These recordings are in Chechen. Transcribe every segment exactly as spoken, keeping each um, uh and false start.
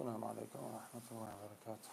السلام عليكم ورحمة الله وبركاته.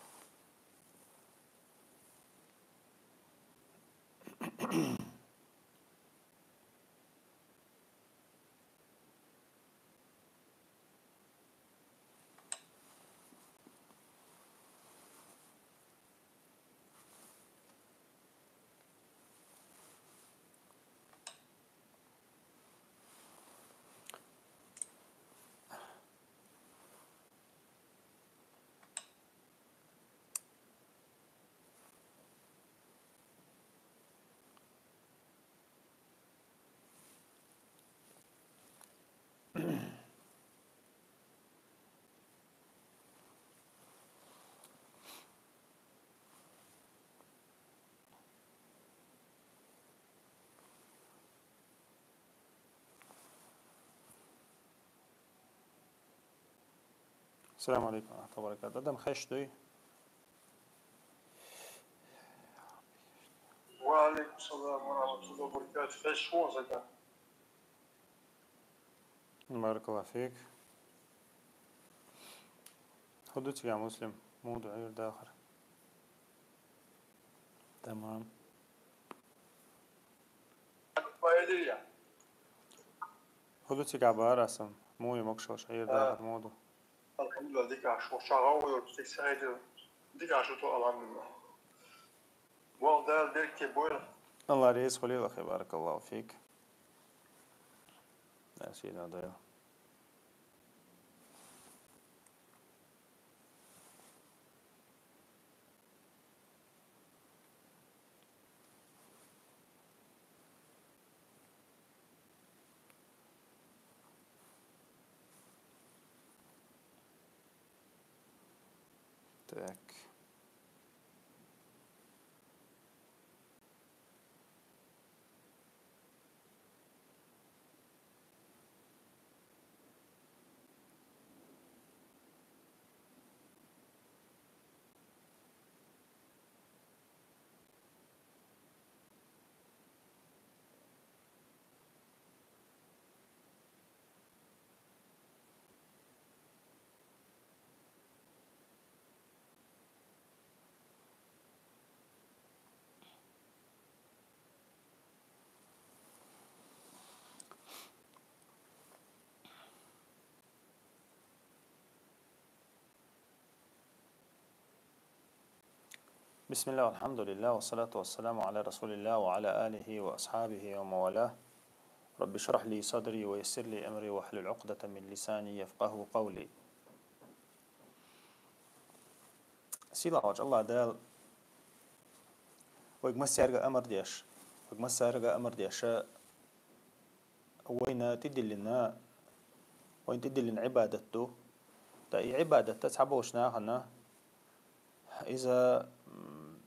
السلام عليكم ورحمة الله وبركاته. Адам хеш дуй? وعليكم السلام ورحمة الله وبركاته. Хеш вон сага. بارك الله فيك. ХӀу ду цига, Муслим? Муха ду Ӏуйра дахар? Тамам. ХӀу ду цига, Барасим? Муха я могашалаш, Ӏуйра дахар муха ду? الحمد لله, дика хьо, шо чагӀа войр, тек сахьайда, дика хьо ту, الحمد لله. Вал Дала беркате бойла. АллахӀ реза хуьлийла, ахи, بارك الله فيك. Дала сийдола дойла. Так. بسم الله والحمد لله والصلاة والسلام على رسول الله وعلى آله وأصحابه ومن والاه. رب اشرح لي صدري ويسر لي أمري واحلل عقدة من لساني يفقهوا قولي. Сийлахь волчу АллахӀ Дала вайга массаьрга амар деш, вайга массаьрга амар деш, вайна тӀедиллина, вайна тӀедиллина Ӏибадат ду. Ткъа и Ӏибадат цхьаболчу нахана иза, м,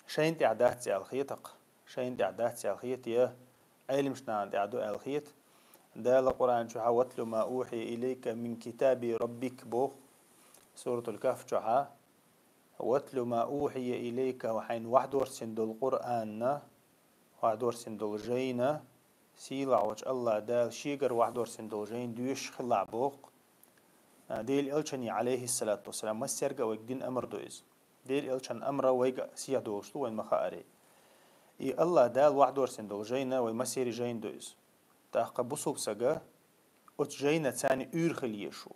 шайна тӀехь дац аьлла хета-кх, шайна тӀехь дац аьлла хета, я Ӏеламчу нахана тӀехь ду аьлла хета. Дала Къуръан чохь: «واتل ما أوحي إليك من كتاب ربك», – боху, Суратул Кахф чохь. «واتل ما أوحي إليك», хьайна вахдорсина долу Къуръанна, вахдорсина долу жайна, сийлахь волчу АллахӀ Дала шегара вахдорсина долу жайна доьшуш хилахь боху. А, Делан Элчане, Ӏалайхиссалату вассалам, массаьрга а вайга дина амар ду иза. Делан Элчан амра вайга сехьа долуш ду, вайна ма-хаъара. И АллахӀ Дала вахдорсина долу жайна вай массеран жайна ду иза. ТӀаккха бусулба сага оцу жайна царна уьйр хила езаш ву.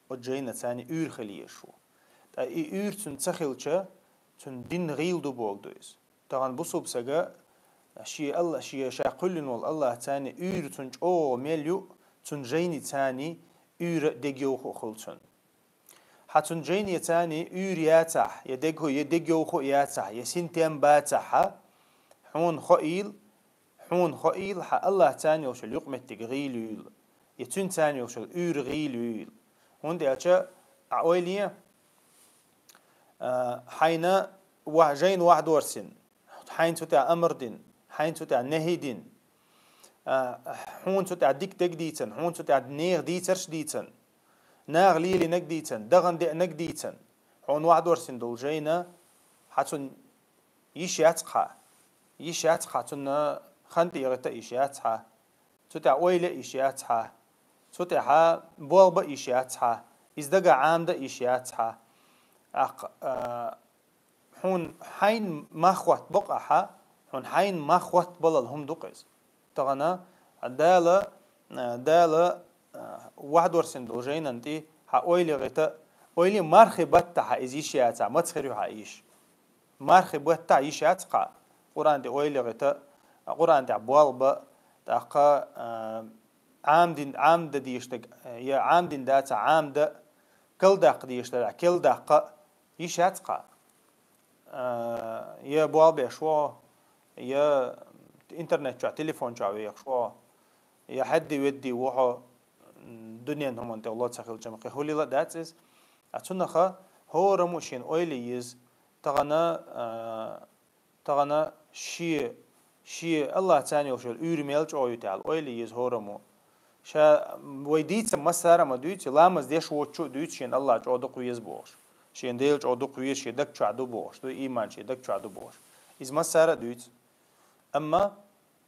Оцу жайна царна уьйр хила езаш ву. Ткъа и уьйр цунна ца хилча, цуьнан дин гӀийла ду бохург ду иза. Тахана бусулба сага шен Алла-, шен ша кхоьллина волу АллахӀ царна уьйр цунна чӀогӀа мел ю, цунна жайни царна уьйр а дегайовхо а хуьлу цунна. Хьан цунна жайни царна уьйр яцахь, я дегайовхо, я дегайовхо яцахь, я синтем бацахь, хьуна хоийла, хьуна хоийла, хьан АллахӀ царна йолуш йолу юкъаметтиг гӀийла юйла, я цуьнан царна йолуш йолу уьйр гӀийла юйла. ХӀунда аьлча, а, ойла е, а, хьайна ва-, жайна вахдорсина, хьайна цу тӀехь амар дина, хьайна цу тӀехь нахӀий дина, а, хьуна цу тӀехь дика дерг дийцина, хьуна цу тӀехь нехан дийцарш а дийцина, наха лелийнарг дийцина, дахана деанарг дийцина, хьуна вахдорсина долу жайна, хьан цунна йиш яц-кх хьан, йиш яц-кх хьан, цунна хан тӀе яхийта йиш яц хьан, цу тӀехь ойла а йиш яц хьан, цу тӀехь болх бан а йиш яц хьан, Из дага Ӏамда йиш яц хьа. Акх, а, хьун хьайн мах хатт бокъа хьа, хьун хьайн мах хатт балал хӀум дукъ из. Тагана Дала, а, Дала, а, вахдорсин дол жайнан тӀи хьа ойли гӀита, ойли мархи батта хьа из йиш яца, мац хир ю хьа йиш. Мархи батта йиш яц хьа. Къуръан тӀи ойли гӀита, Къуръан тӀи болба, тӀаккха, а, Ӏамдин, Ӏамда дийштаг, я Ӏамдин даца, Ӏамда, калдаккха дийштаг, калдаккха, йиш яц хьа. А, я болбеш во, я интернет чу, телефон чу вехаш во, я хьадди ведди во хьо, м, дунен хӀуман тӀе ло ца хилчам кхы хулила дац из. А цунаха хӀораму шин ойли йиз, тагана, а, тагана ши, ши Аллах цани йолшел уьйр мел чӀо ю тял ойли йиз хӀораму. Ша вай дийца массара ма дуьйци, ламаз деш вочу дуьйци шин Аллах чӀо дукъ вез бохуш. Шин Дел чӀо дукъ вез, ши даг чу ду бохуш, ду иман ши даг чу ду бохуш. Из массара дуьйци. Амма,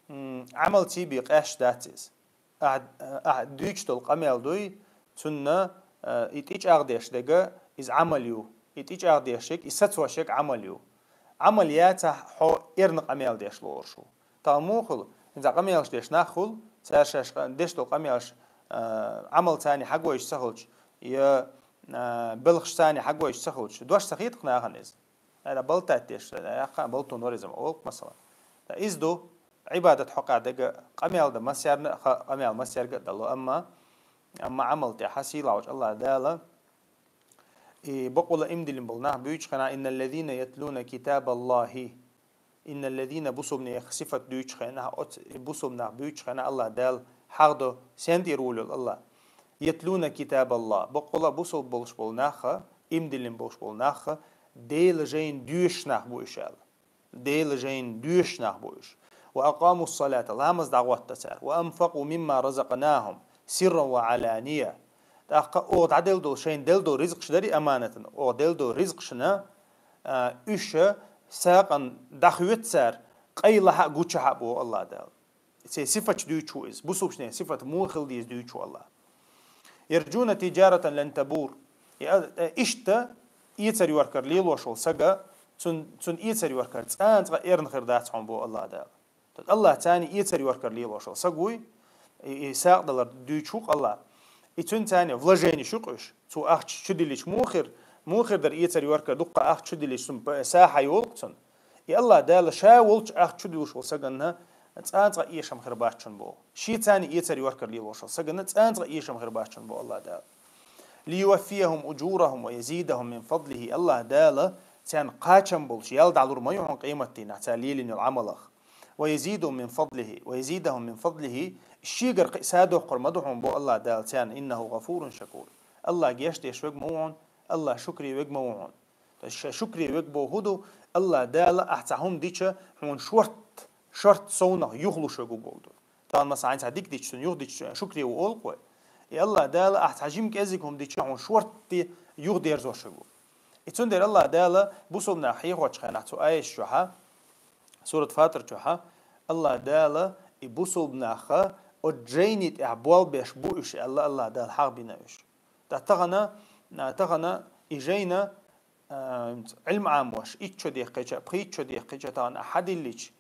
м, Ӏамал ци би къаьш дац из. Ахь, ахь дуьйцу долу къамел дуй, цунна, а, и тӀичӀагӀдеш дега, из Ӏамал ю. И тӀичӀагӀдеш шег, и сацо шег Ӏамал ю. Ӏамал яцахь хьо эрна къамел деш лоруш ву. Таган муха хуьлу? ХӀинца къамелаш деш нах хуьлу, цара шаьш къа-, деш долу къамелаш, а, Ӏамал царни хьагойш ца хилча, я, а, белхаш царни хьагойш ца хилча, дош ца хетакх нахана иза. Ара балтат деш, яккха балтун варизма олк, масала. Та из ду, Ӏибадат хьокъа дега къамел да масярна, ха-, къамел масярга а дало, амма, амма Ӏамал тӀе хьасийла вач Аллах Дала. И бакъула имдилин бол нах буьйчу хана, «Инна ллазина ятлуна китабаллахи». Инна ллазина бусубнех сифат дуьйчу хана, оц-, и бусубнах буьйчу хана Аллах Дала хьагъдо, сен тӀера вулел Аллах. «Ятлуна китабаллах». Бакъула бусуб болуш бол наха, имдилин болуш бол наха, Дела жайн дуьйш нах бу иш аьлла. Дела жайн дуьйш нах бу иш. «Ва акъаму ссалата», ламаз дӀагӀотта цара. «Ва анфакъу мимма разакънахум сирран ва алания». ТӀаккха оха дӀадел долу шайн дел долу ризкъаш дари аманатан. Оха дел долу ризкъашна, а, уьш сакъан дӀахоьцу цара, къайлахьа а гучахьа а боху Аллах Дала. Цей сифаташ дуьйчу ву иза. Бусубшне сифат муха хила деза дуьйчу ву Аллах. «Ярджуна тиджаратан лан табур». И а, э, иштта эцар йоркар лелош волу сага, цун, цун эцар йоркар цӀанцӀа эрна хир дац хьуна бо Аллах Дала. Тот Аллах цани эцар йоркар лелош волу саг вуй, и, и сакъдалар дуьйчу ву Аллах. И цун цани вложени шу къуьш, цу ахча чу дилич мухир, мухир дар эцар йоркар дуккха ахча чу дилич сум п-, сахьа йолу цун. И Аллах Дала ша волчу ахча чу дилуш волу саганна цӀанцӀа эшам хир баччун бо. Ши цани эцар йоркар лелош волу саганна цӀанцӀа эшам хир баччун бо Аллах Дала. «Лиюваффияхум уджурахум ва язидахум мин фадлихи». Аллах Дала царна кхачам болуш ял дӀалур ма ю хьуна къематдийнахь, цара лелийна йолу Ӏамалах. «Ва язидахум мин фадлихи, ва язидахум мин фадлихи», шегара кхин садоккхур ма ду хьуна бо Аллах Дала царна, «иннаху гъафурун шакур». Аллах геш деш вег ма ву хьуна, Аллах шукри вег ма ву хьуна. То есть ша шукри вег бо хӀу ду, Аллах Дала ахь цхьа хӀума дича хьуна шорт, шорт совнах юхалуш вег ву бо ду. Тахана, масала, хьайн цхьа дика дича, цунна юха дича, шукри ву олу кхой. И Аллах Дала ахь цхьа жима кӀезиг хӀума дича, хьуна шортти юха дерзош ву. И цундела Аллах Дала бусулба нах хьехочу хенахь цу аяташ чохьа, сурат Фатир чохьа, Аллах Дала и бусулба наха оцу жайни тӀехь болбеш бу уьш аьлла, Аллах Дала хьагӀ бина уьш. Ткъа тахана, а, тахана и жайна, а, Ӏилма Ӏамош, итт чо дехкича, пхийтта чо дехкича, тахана хьадиллича,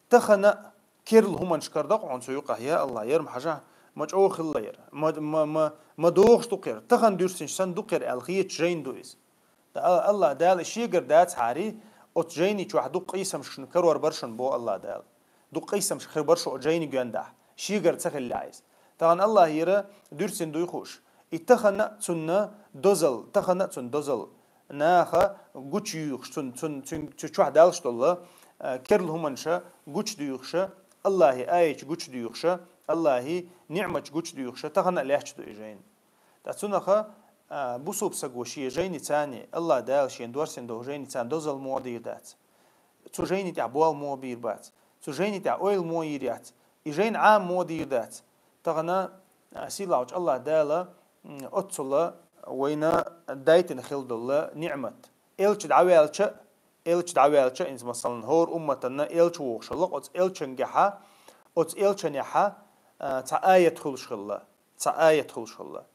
тахана керла хӀуманаш кара дакъа хьуна цу юкъахь, я Аллах, яра ма хьажа, ма чӀогӀа хилла яра, ма, ма, ма, ма догӀуш дукха яра, тахана дуьрсинчу санна дукха яра аьлла хеташ жайна ду иза. Ткъа Аллах Дала шегара дацахьари, оцу жайни чохь дукха къийсамашна карор бар шуна бо Аллах Дала. Дукха къийсамаш хир бар шу оцу жайни гоьндахь. Шегара ца хилла иза. Тахана Аллах яра дуьрсин дуй хууш. И тахана цунна дозал, тахана цунна дозал. Наха гучуюйхуш, цун, цун, цун, цу чохь далш долла, а, керла хӀуманша гучудуьйхуша, Аллахи аяча гучудуьйхуша, Аллахи ниӀмача гучудуьйхуша, тахана а лаьтташ ду и жайна. Ткъа цунаха, а, бусулба саго шен жайни царни, Аллах Дала шен дорсин долу жайни царни дозал муха дийр дац. Цу жайни тӀехь бол муха бийр бац. Цу жайни тӀехь ойла муха йийр яц. И жайна Ӏама муха дийр дац. Тахана, а, сийлахьчу Аллах Дала, м, оццула вайна дайтина хила долла ниӀмат. Элча дӀаваьлча, элча дӀаваьлча, инца, масалан, хӀора умматанна элча вохуш хилла, оцу элчангахьа, оцу элчанехьа, а, цхьа аят хуьлуш хилла. Цхьа аят хуьлуш хилла.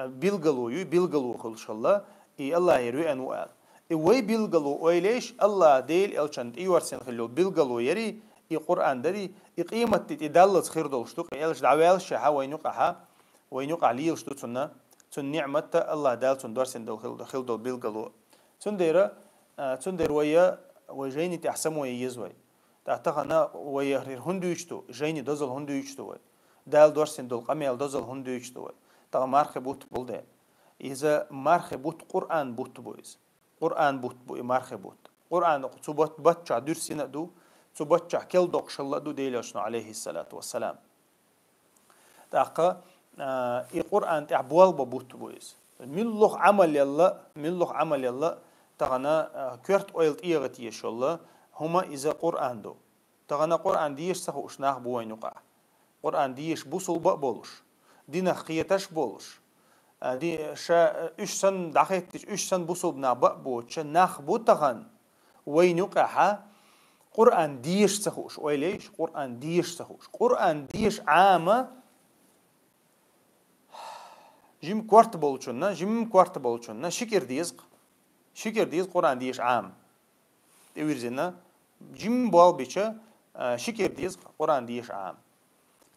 билгало ю, билгало хуьлуш хилла, и Аллахьера веана ву аьлла. И вай билгало ойла еш, Аллахь Дела элчанна тӀеоьрсина хилла йолу билгало яри, и Къуръан дари, и къематди тӀе даллалц хир долуш ду, кхин элча дӀаваьллашехьа вайна юкъахьа, вайна юкъахь лелаш ду цунна, цунна ниъматта Аллахь Дала цунна доьрсина долу хила, хила долу билгало. Цундела, а, цундела вай, вай жайни тӀехь само ян еза вай. ТӀаккха тахана вай хӀара хӀунда дуьйцуш ду, жайни дозалла хӀунда дуьйцуш ду вай? Дала доьрсина долу къамел дозалла хӀунда дуьйцуш ду вай? Тахана мархи бутт бу-кх дела. Иза мархи бутт, Къуръан бутт бу иза. Къуръан бутт бу и мархи бутт. Къуръан цу бат-, баттахь дуьрсина а ду, цу баттахь кел доккхуш хилла а ду Дела элчано, алейхиссалату вассалам. ТӀаккха, а, и Къуръан тӀехь болх бан бутт бу иза. Муьлхха Ӏамал ялла, муьлхха Ӏамал ялла, тахана, а, коьрта ойла тӀегӀа тешаш йолла хӀума иза Къуръан ду. Тахана Къуръан деша ца хууш нах бу вайна юкъахь. Къуръан деша бусулба а болуш, динах кхеташ а болуш, а, ди-, ша, уьш санна дӀахеттича, уьш санна бусулба нах бан а боцуша нах бу тахана вайна юкъахьа, Къуръан деша ца хууш, ойла еш, Къуръан деша ца хууш. Къуръан деша Ӏама, жима корта болчунна, жима корта болчунна ши кӀира деза-кх. Ши кӀира деза Къуръан деша Ӏама. ТӀевирзина, жима болх бича, а, ши кӀира деза Къуръан деша Ӏама.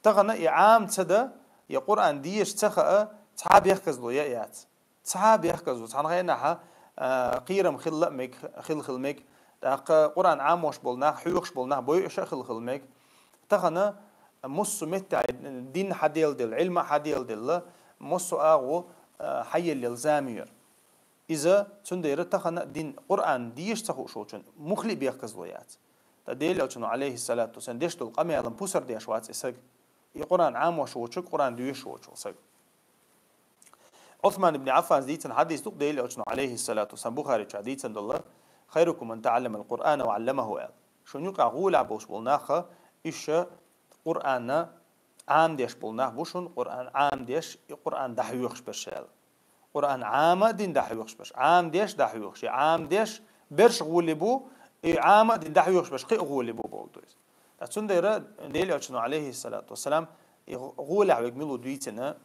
Тахана и Ӏама ца дан, я Къуръан деша ца хаа, цхьа бехказло я а яц. Цхьа бехказло, цхьана хенахьа, а, кхерам хилла а мега, хила хила мега. ТӀаккха Къуръан Ӏамош болу нах, хьоьхуш болу нах бойуш а хила хила мега. Тахана массо а меттехь дин хьаделладелла, Ӏилма хьаделладелла, массо а агӀо, а, хьаеллаелла зама ю хӀара. Иза, цундела тахана а дин Къуръан деша ца хууш волчун муххале а бехказло яц. Ткъа Дела элчано, алейхиссалату вассалам, деш долу къамелан пусар деш вац и саг. И Къуръан Ӏамош воцург, Къуръан доьшуш воцург саг. Ӏусман ибн Ӏаффана дийцина хьадис ду-кх Дела элчано, алейхиссалату вассалам, Бухари чохь дийцина долу: «Хайрукум ман таӀалламал Къуръана ва Ӏалламаху», – аьлла. Шуна юкъахь гӀолехь болуш болу нах, уьш Къуръанна Ӏамадеш болу нах бу шуна, Къуръан Ӏамадеш, и Къуръан дӀахьоьхуш берш аьлла. Къуръан Ӏама а дина дӀахьоьхуш берш, Ӏамадеш а дӀахьоьхуш, и Ӏамадеш берш гӀоле бу, и Ӏама а дина дӀахьоьхуш берш кхин а гӀоле бу боху иза. Ткъа цундела Дела элчано, алейхиссалату вассалам, и гӀолехь верг мила ву дийцина,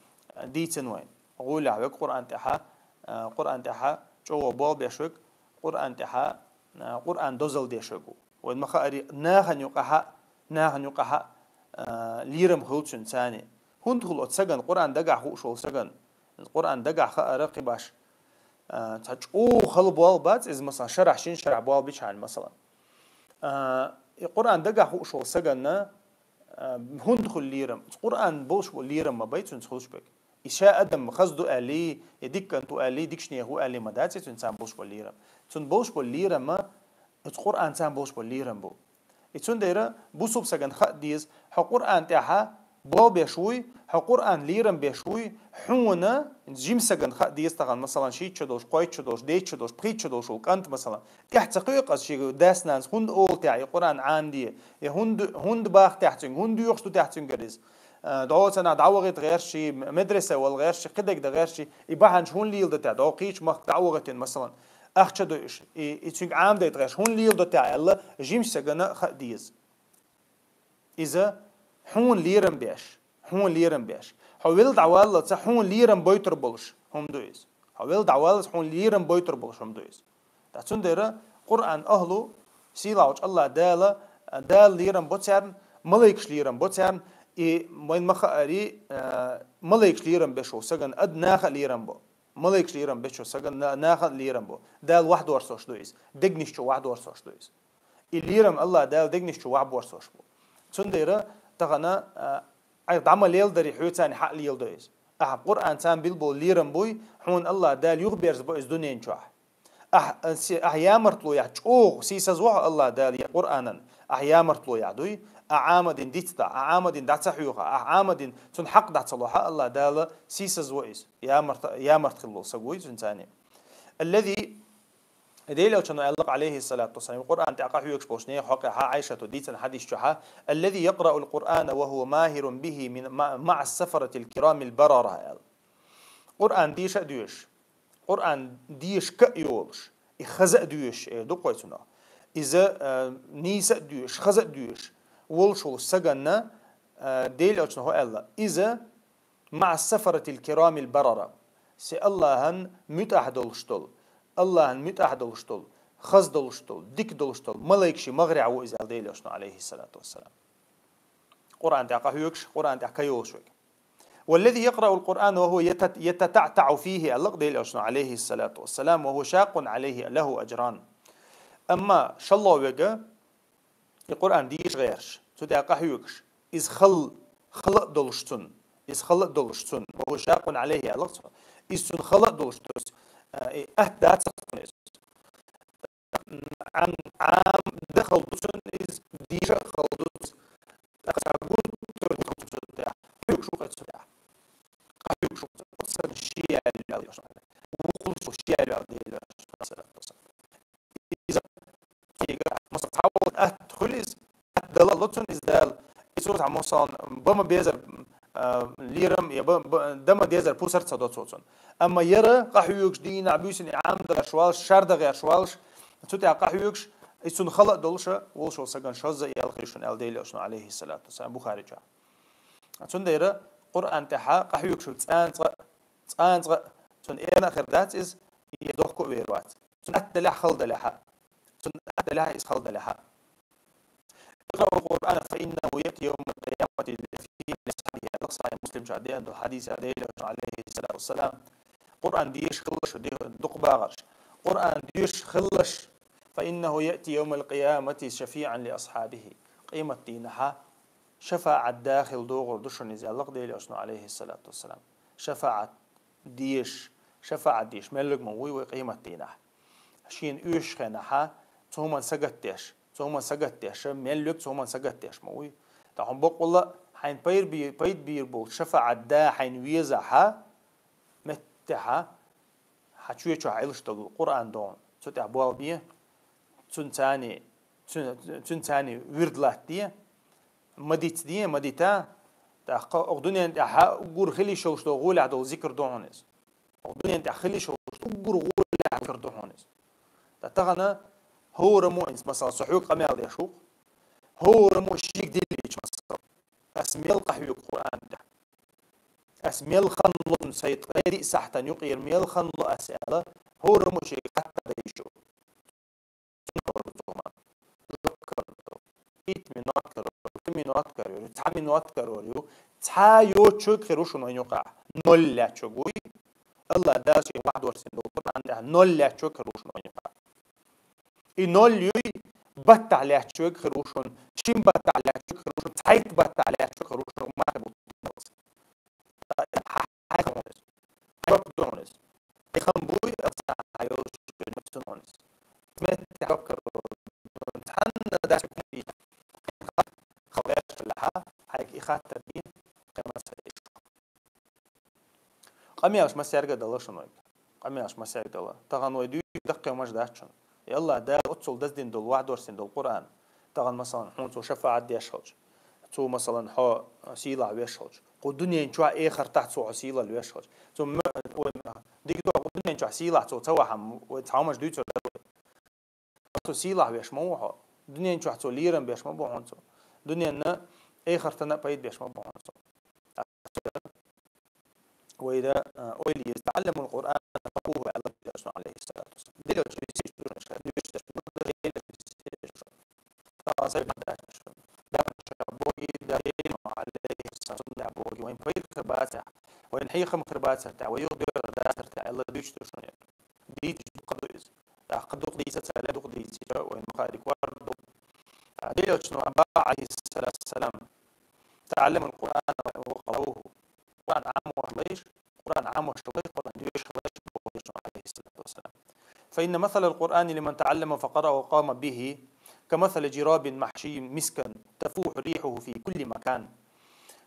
дийцина вайна. ГӀолехь верг Къуръан тӀехьа, а, Къуръан тӀехьа чӀогӀа болх беш верг, Къуръан тӀехьа, а, Къуръан дозалла деш верг ву. Вайна ма-хаъара, нахана юкъахьа, нахана юкъахьа, а, лерам хуьлу цуьнан царна. ХӀунда хуьлу оцу сагана, Къуръан дагахь хууш волу сагана? Къуръан дагахь хаар кхин баш, а, цхьа чӀогӀа хала болх бац иза, масала, шарахь, шина шарахь болх бичхьана, масала. А, и Къуръан дагахь хууш волу сагана, а, хӀунда хуьлу лерам? Къуръан болуш болу лерам ма бай цуьнца хуьлуш берг. И ша адам хаза ду аьллий, я дика кӀант ву аьллий, дикачу нехан ву аьллий ма дац и цуьнан царна болуш болу лерам. Цуьнан болуш болу лерам, оцу Къуръан царна болуш болу лерам бу. И цундела бусулба сагана хаа деза, хьо Къуръан тӀехьа болх беш вуй, хьо Къуръан лерам беш вуй, хьуна жима сагана хаа деза тахана, масалан, шийтта шо долуш, кхойтта шо долуш, дейтта шо долуш, пхийтта шо долуш волу кӀант, масалан, тӀаьхьа ца кхуьу-кх аса шега дас-нанас хӀунда олу техьа и Къуръан Ӏамаде, я хӀунда, хӀунда бах техьа цуьнга, хӀунда доьхуш ду техьа цуьнгара иза. А, дӀо ца нах дӀавахийта гӀерташ, медресе вала гӀерташ, кхидерг дан гӀерташ, и бахьанаш хӀунда леладо техьа, дӀо кхечу махка дӀа а вахийтина, масалан, ахча дойуш, и, и цуьнга Ӏамадайта гӀерташ, хӀунда леладо техьа аьлла, жима сагана хаа деза. Иза хьуна лерам беш, хьуна лерам беш. Хьо велла дӀаваллалца хьуна лерам бойтур болуш хӀума ду иза. Хьо велла дӀаваллалца хьуна лерам бойтур болуш хӀума ду иза. Ткъа цундела Къуръан ахӀлу, сийлахьчу Аллах Дала, Дала лерам бо царна, малайкаш лерам бо царна, и вайна ма-хаъара, а, малайкаш лерам беш волу сагана ад наха а лерам бо. Малайкаш лерам беш волу сагана на-, наха а лерам бо. Дала вахьдорсош ду иза. Дегнаш чу вахьдорсош ду иза. И лерам Аллах Дала дегнаш чу вахьборсош бу. Цундела, а, айхьа дӀа ма леладари, хьоьцарна хьаа леладо иза. Ахьа Къуръан царна билла болу лерам буй, хьуна Аллах Дала юхаберзабо иза дуьнен чохь. Ахь, а, се-, ахь ямартло яхь чӀогӀа сийсазвахьа Аллах Дала я Къуръанан, ахь ямартло яхь дуй, ахь Ӏамадина дицдахь, ахь Ӏамадина дӀа ца хьоьхахь, ахь Ӏамадина цунна хьакъ дӀа ца лохьа, Аллах Дала сийсазво иза, ямарт, ямарт хилла волу саг вуй цуьнан царна. Аллази Дела элчано аьлла-кх, алейхиссалату вассалам, Къуръан тӀе къахьоьгуш болчу нехан хьокъехьа, Ӏайшато дийцина хьадис чохьа: «Аллази якърау ал-Къуръана ва хува махирун бихи мин, ма-, маъа ас-сафаратил кирамил барара», – аьлла. Къуръан деша а доьшуш, Къуръан дешка а йолуш, и хаза а доьшуш, эр ду-кх вай цунах. Иза, а, нийса а доьшуш, хаза а доьшуш волуш волу саганна, а, Дела элчано хӀо аьлла: «Иза маъа ас-сафаратил кирамил барара». Се Аллахьан муьтӀахь долуш долу, Аллахьан муьтӀахь долуш долу, хаза долуш долу, дика долуш долу малайкаш магӀарехь ву иза аьлла Делан Элчано, алейхиссалату вассалам. Къуръан тӀехь къахьоьгуш, Къуръан тӀехь ка йолуш верг. والذي يقرأ القرآن وهو يتت-، يتتعتع فيه, аьлла Делан Элчано, алейхиссалату вассалам, وهو شاق عليه له أجران. Амма шолгӀа верг, и Къуръан деша гӀерташ, цу тӀехь къахьоьгуш, иза хала, хала а долуш цунна, иза хала а долуш цунна, وهو شاق عليه аьлла цо, иза цунна хала а долуш, то есть, а, и атта дацара цунна иза. Ӏам-, Ӏамдан хала ду цунна иза, деша а хала ду иза. ТӀаккха гуттар а цу тӀехь, хьоьгуш ву-кх цу тӀехь. Къахьоьгуш ву-кх цу тӀехь. Оцу санна шен яьлла ваьлла йолуш. Вукхул со шен яьлла ваьлла Делан Элчано, алейхиссалату вассалам. Иза, масала, цхьа вала атта хуьлу иза, атта дала ло цунна иза Дала. И цо цхьа, масалан, бан ма безара, а, лерам, я ба-, ба-, дан ма дезара пусар ца до цо цунна. Амма яра къахьоьгуш, дийнахь, буьйсанна Ӏамдан гӀерташ волуш, шардан гӀерташ волуш, цу тӀехь къахьоьгуш, и цунна хала а долуша, волуш волу сагана шозза а ял хир шуна аьлла Делан Элчано, алейхиссалату вассалам, Бухари чохь. Цундела Къуръан тӀехь къахьоьгуш верг цкъа а, цкъа а, цкъа а цунна эна а хир дац иза, и дохко а вер вац. Цунна атта делахь а, хала делахь а. Цунна атта делахь а, иза хала делахь а. اقرأوا القرآن فإنه يأتي يوم القيامة شفيعا لأصحابه, аьлла Сахьихь Муслим чохь деана долу хьадис, Делан Элчано, алейхиссалату вассалам. Къуръан деша хилалаш, де-, дукха багӀарш. Къуръан деша хилалаш, فإنه يأتي يوم القيامة شفيعا لأصحابه. Къематдийнахьа шафаӀат да хила догӀур ду шуна иза, аьлла Делан Элчано, алейхиссалату вассалам. ШафаӀат деша, шафаӀат деша мел верг ма вуй вай къематдийнахь. Шена оьшучу хенахьа, цу хӀуманна сагатдеш, цу хӀуманна сагатдеш, мел верг цу хӀуманна сагатдеш ма вуй. Ткъа хьуна баккъалла а хьайна пайр би-, пайда бийр болчу шафаӀат да хьайна везахьа, меттехьа, хьан чоь чохь Ӏилуш долу Къуръан дохьуна, цу тӀехь болх бе, цуьнан царний, цуьнан, цуьнан царний вирд латтаде, ма дицде, ма дита, тӀаккха оха дуьнен тӀехь уггар хила йиш йолуш долу гӀолехь долу зикр ду хьуна иза. Оха дуьнен тӀехь хила йиш йолуш уггар гӀолехь зикр ду хьуна иза. Ткъа тахана хӀораммо а, масала, со хьоьга къамел деш ву-кх, хӀораммо а шега диллича, масала, ас мел къахьоьгу Къуръан тӀехь. Ас мел хан ло сайн ткъе диъ сахьтана юкъера, мел хан ло ас аьлла, хӀораммо а шега хаттар дан йиш ю. Итт минот карор, пхи минот карор, цхьа минот карор ю, цхьа йоцучуьнга хир ву шуна вайн юкъахь. Ноль лаьттачуьнга вуй. Аллах Дала шен вахь дорцийна долу Къуръан тӀехь ноль лаьттачуьнга хир ву шуна вайн юкъахь. И ноль юй, баттахь лаьттачуьнга хир ву шуна, шин баттахь лаьттачуьнга хир ву шуна, цхьайтта баттахь лаьттачуьнга хир ву шуна, ма хир бу. Хьайн хан ву иза. Хьайн жоп ду хьуна иза. Хьайн хан буй, аса хьан йолуш, цунна ву иза. Меттехь жоп карор. Цхьанна дас хӀума ийша. Хьайн хан хала лаьтташ хилахьа, хьайга и хаттар дийна, кхин ма ца ийша. Къамелаш массаьрга а дала шуна вайга. Къамелаш массаьрга а дала. Тахана вай дуьйцуш даккхий хӀумаш дац шуна. И Аллах Дала оццул даздина долу, вахь дорцийна долу Къуръан. Тахана, масалан, хьуна цо шафаӀат деш хилча, цо, масалан, хьо сийлахь веш хилча, кху дуьнен чохь, эхартахь цо хьо сийлалла веш хилча, цо ма-, вай, дика ду, кху дуьнен чохь сийлахь цо ца вахь-м, вай цхьа хӀумаш дуьйцур дара вай. Цо сийлахь веш ма ву хьо. Дуьнен чохь цо лерам беш ма бу хьуна цо. Дуьненна, эхартана а пайда беш ма бу хьуна цо. Вайда, а, ойла еза: «تعلموا القرآن وقرؤوه», аьлла Элчано, алейхиссалату вассалам. Делан Элчано висийча дуьйцуш ду шуна, дуьйцуш ду шуна, Делан Элчано висийча ду шуна. Тахана сайн бан дац шуна. Даккха ша боги, Делан Элчано, алейхиссалам, сунна тӀехь боги. Вайн пайда хир бацахь, вайн хьехам хир бацахь тӀехь, вай юха доьрзур дацар тӀехь, аьлла дуьйцуш ду шуна. Дийцича дукха ду иза. ТӀаккха дукха дийца ца ле, дукха дийцича, вайн Бухари кор ду. Делан Элчано боху, алейхиссалату вассалам: «تعلموا القرآن وقرؤوه». Къуръан Ӏамош лайш, Къуръан Ӏамош лайш, Къуръан доьшуш лайш, боху Элчано, алейхиссалату вассалам. «فإن مثل القرآن لمن تعلم فقرأ وقام به كمثل جراب محشي مسكا تفوح ريحه في كل مكان».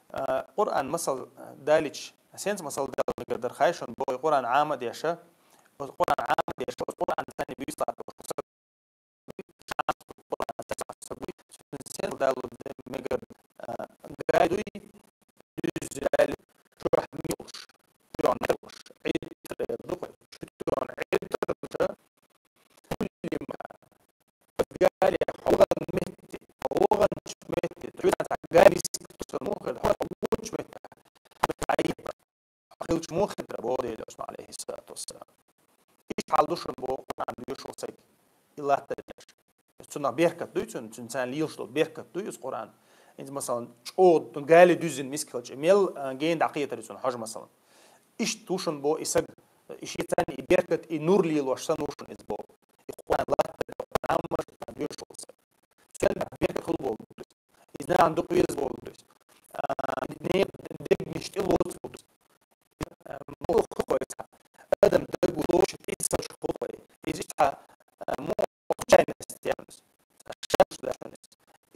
А, Къуръан масал далича, сенца масал дала мегар дара хаьий шуна, боху, Къуръан Ӏама а деша, Къуръан Ӏама а деша, Къуръан царна буьйса латтош, Къуръан царна буьйса, цуьнан сенца дала мегар, а, гай дуй, дуьззал, чохь милуш, чохь милуш, Ӏибтар ду, чохь Ӏибтар ду, Гали хьо вахана метте, хьо ваханчу метте, хьуьнан цхьа гали сиптуса мухӀар, хьо ваханчу метте, хьо тӀаийна. Хьо хилча муха хетар боху Делан Элчано, алейхиссалату вассалам. Иштта хьал ду шуна боху Къуръан доьшуш волу саг, и латта деш. Цунах беркат дуй цунна, цунна царна лелаш долу беркат дуй иза Къуръан. Иза, масалан, чӀогӀа гали дуьззина миска хилча, мел, а, гена дӀакхетар иза цунна хьожа, масалан. Иштта ву шуна боху и саг, и шен царна и беркат, и нур лелош санна ву шуна иза боху. И Къуръан латта, Къуръан ма доьшуш волу саг. Цуьнан беркат хуьлу боху. Иза нахана дукха веза боху. А, не, дегнаш тӀе лоцу боху. Муха хой цхьа адам даг ву лоша, иза саша хой. Иза цхьа, а, муха случайность яханас. Цхьа шанс даьхнас.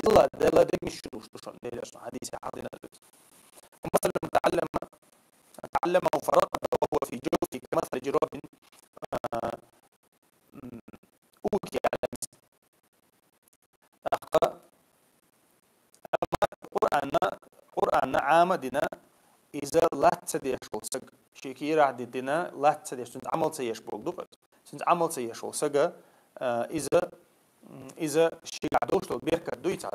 Илла Дела дегнаш чу луш ду шуна, Делан Элчано хьадисехь хьадина ду. مثل من تعلم، تعلمه فرقده وهو في جوفه كمثل جراب، а, м, أوقد على مثل. ТӀаккха, амма Къуръанна, Къуръанна Ӏама а дина, иза латта ца деш волу саг, шен кийрахь дитина, латта ца деш, цуьнца Ӏамал ца еш боху ду-кх иза. Цуьнца Ӏамал ца еш волу сага, а, иза, м, иза шегахь долуш долу беркат дуй цхьа.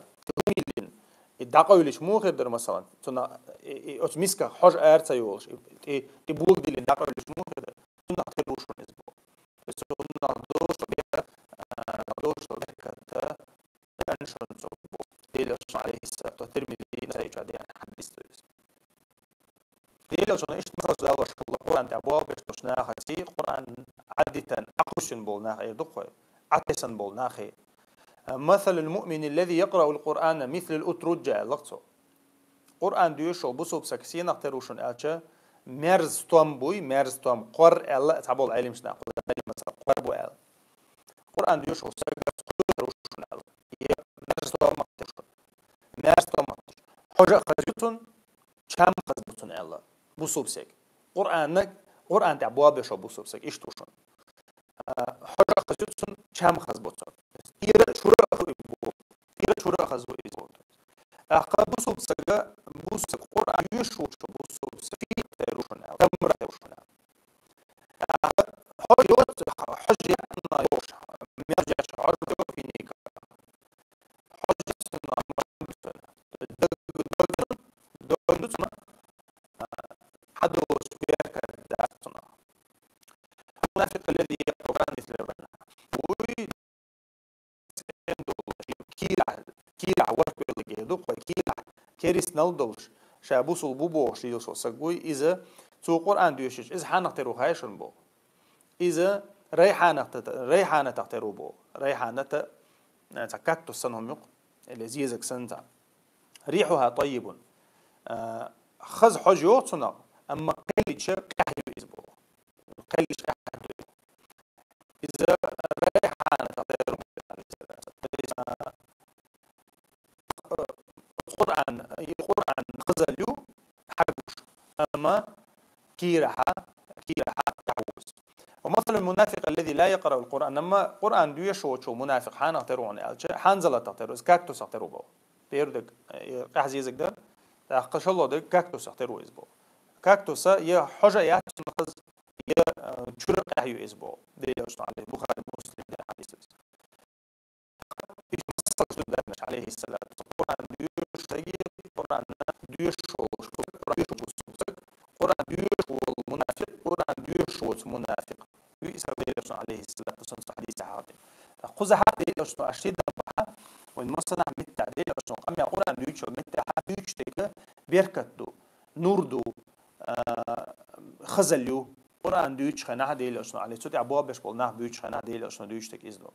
И дӀакъевлича муха хир дара, масалан, цунах, и, и, оцу мисках хьожа ара ца йолуш, и, и, и бога диллина дӀакъевлича муха хир дара? Цунах тера ву шуна иза боху. Иза цунах долуш долу беркат, а, долуш долу беркат, а, Делан Элчано, алейхиссалату, Тирмизи, Насаи чохь деана хьадис ду иза. Делан Элчано иштта масалш далош хилла Къуръан тӀехь болх беш долчу нахаций, Къуръан Ӏадитан, Ӏакхуьссина болу нах эр ду-кх вай, Ӏатесна болу нахе. مثل المؤمن الذي يقرأ القرآن مثل الأترجة, аьлла-кх цо. Къуръан доьшуш волу бусулба саг сенах тера ву шуна аьлча, мерза стом буй, мерза стом, кхор аьлла, цхьаболу Ӏеламнаха, кхор бу аьлла. Къуръан доьшуш волу саг кхор тера ву шуна аьлла. Е мерза стомах тера ву шуна. Мерза стомах тера. Хьожа а хаза ю цунна, чам а хаза бу цунна аьлла. Бусулба саг. Къуръанна, Къуръан тӀехь болх беш волу бусулба саг. Иштта ву шуна. А, хьожа а хаза ю цунна, чам а хаза бу цунна. ТӀера чура а хаза ю иза боху. ТӀера чура а хаза ю иза боху. ТӀаккха бусулба сага, бусулба саг Къуръан доьшуш волчу бусулба сага кхин а тера ву шуна аьлла, каммара тера ву шуна аьлла. ТӀаккха хьожа йоцу, хьожа яцунна йогӀуш, мел яц хьожа йоцу финика. Хьожа яцунна ма ду цунна. Дог, дог, дог ду цунна, а, хьадолуш беркат дац цунах. المنافق الذي يقرأ القرآن مثل الرنة. Вуй, кийрахь, кийрахь ворхӀ ду-кх вай, кийрахь керстанал долуш, ша бусулба ву бохуш лелаш волу саг вуй, иза цо Къуръан доьшуш, иза хьанах тера ву хаьий шуна боху. Иза райхьанатах, райхьанатах тера ву боху. Райхьаната, э, цхьа кактус санна хӀума ю-кх, или зезаг санна цхьа. ريحها طيب. Э, хаза хьожа йогӀу цунах, амма кхеллича къаьхьа ю иза боху. Кхеллича къаьхьа ду. Иза райхьанатах тера ву. Къуръан, и Къуръан хазалла ю, хьагуш. Амма кийрахьа, кийрахьа тӀаьхьа ву иза. ومثل المنافق الذي لا يقرأ القرآن. Амма Къуръан доьшуш волчу мунафикъ хьанах тера ву аьлча, хьанзалатах тера ву, иза кактусах тера ву боху. Первый дерг, э, къаьхьа зезаг дара, тӀаккха шолгӀа дерг кактусах тера ву иза боху. Кактуса я хьожа яц цунна хаза, я, э, чура къаьхьа ю иза боху. Делан Элчано, алейхи, Бухари, Муслим, хьадис ду иза. Иштта масалш ду Пайхамара, алейхиссалату вассалам, Къуръан доьшуш стаге, Къуръан доьшуш волуш, Къуръан доьшуш волу саг, Къуръан доьшуш волу мунафикъ, Къуръан доьшуш воцу мунафикъ. Виъ саг Делан Элчано, алейхиссалату вассалам, цу хьадисехь хьахийна. Ткъа кхузахь Делан Элчано аша ши дан бахьа, вайн массанахь меттехь Делан Элчано, къамел Къуръан дуьйцуш меттехь дуьйцуш дерг беркат ду, нур ду, а, хазалла ю. Къуръан дуьйцуш хенахь Делан Элчано, алейхи, цу тӀехь болх беш болу нах буьйцуш хенахь Делан Элчано дуьйцуш дерг иза ду.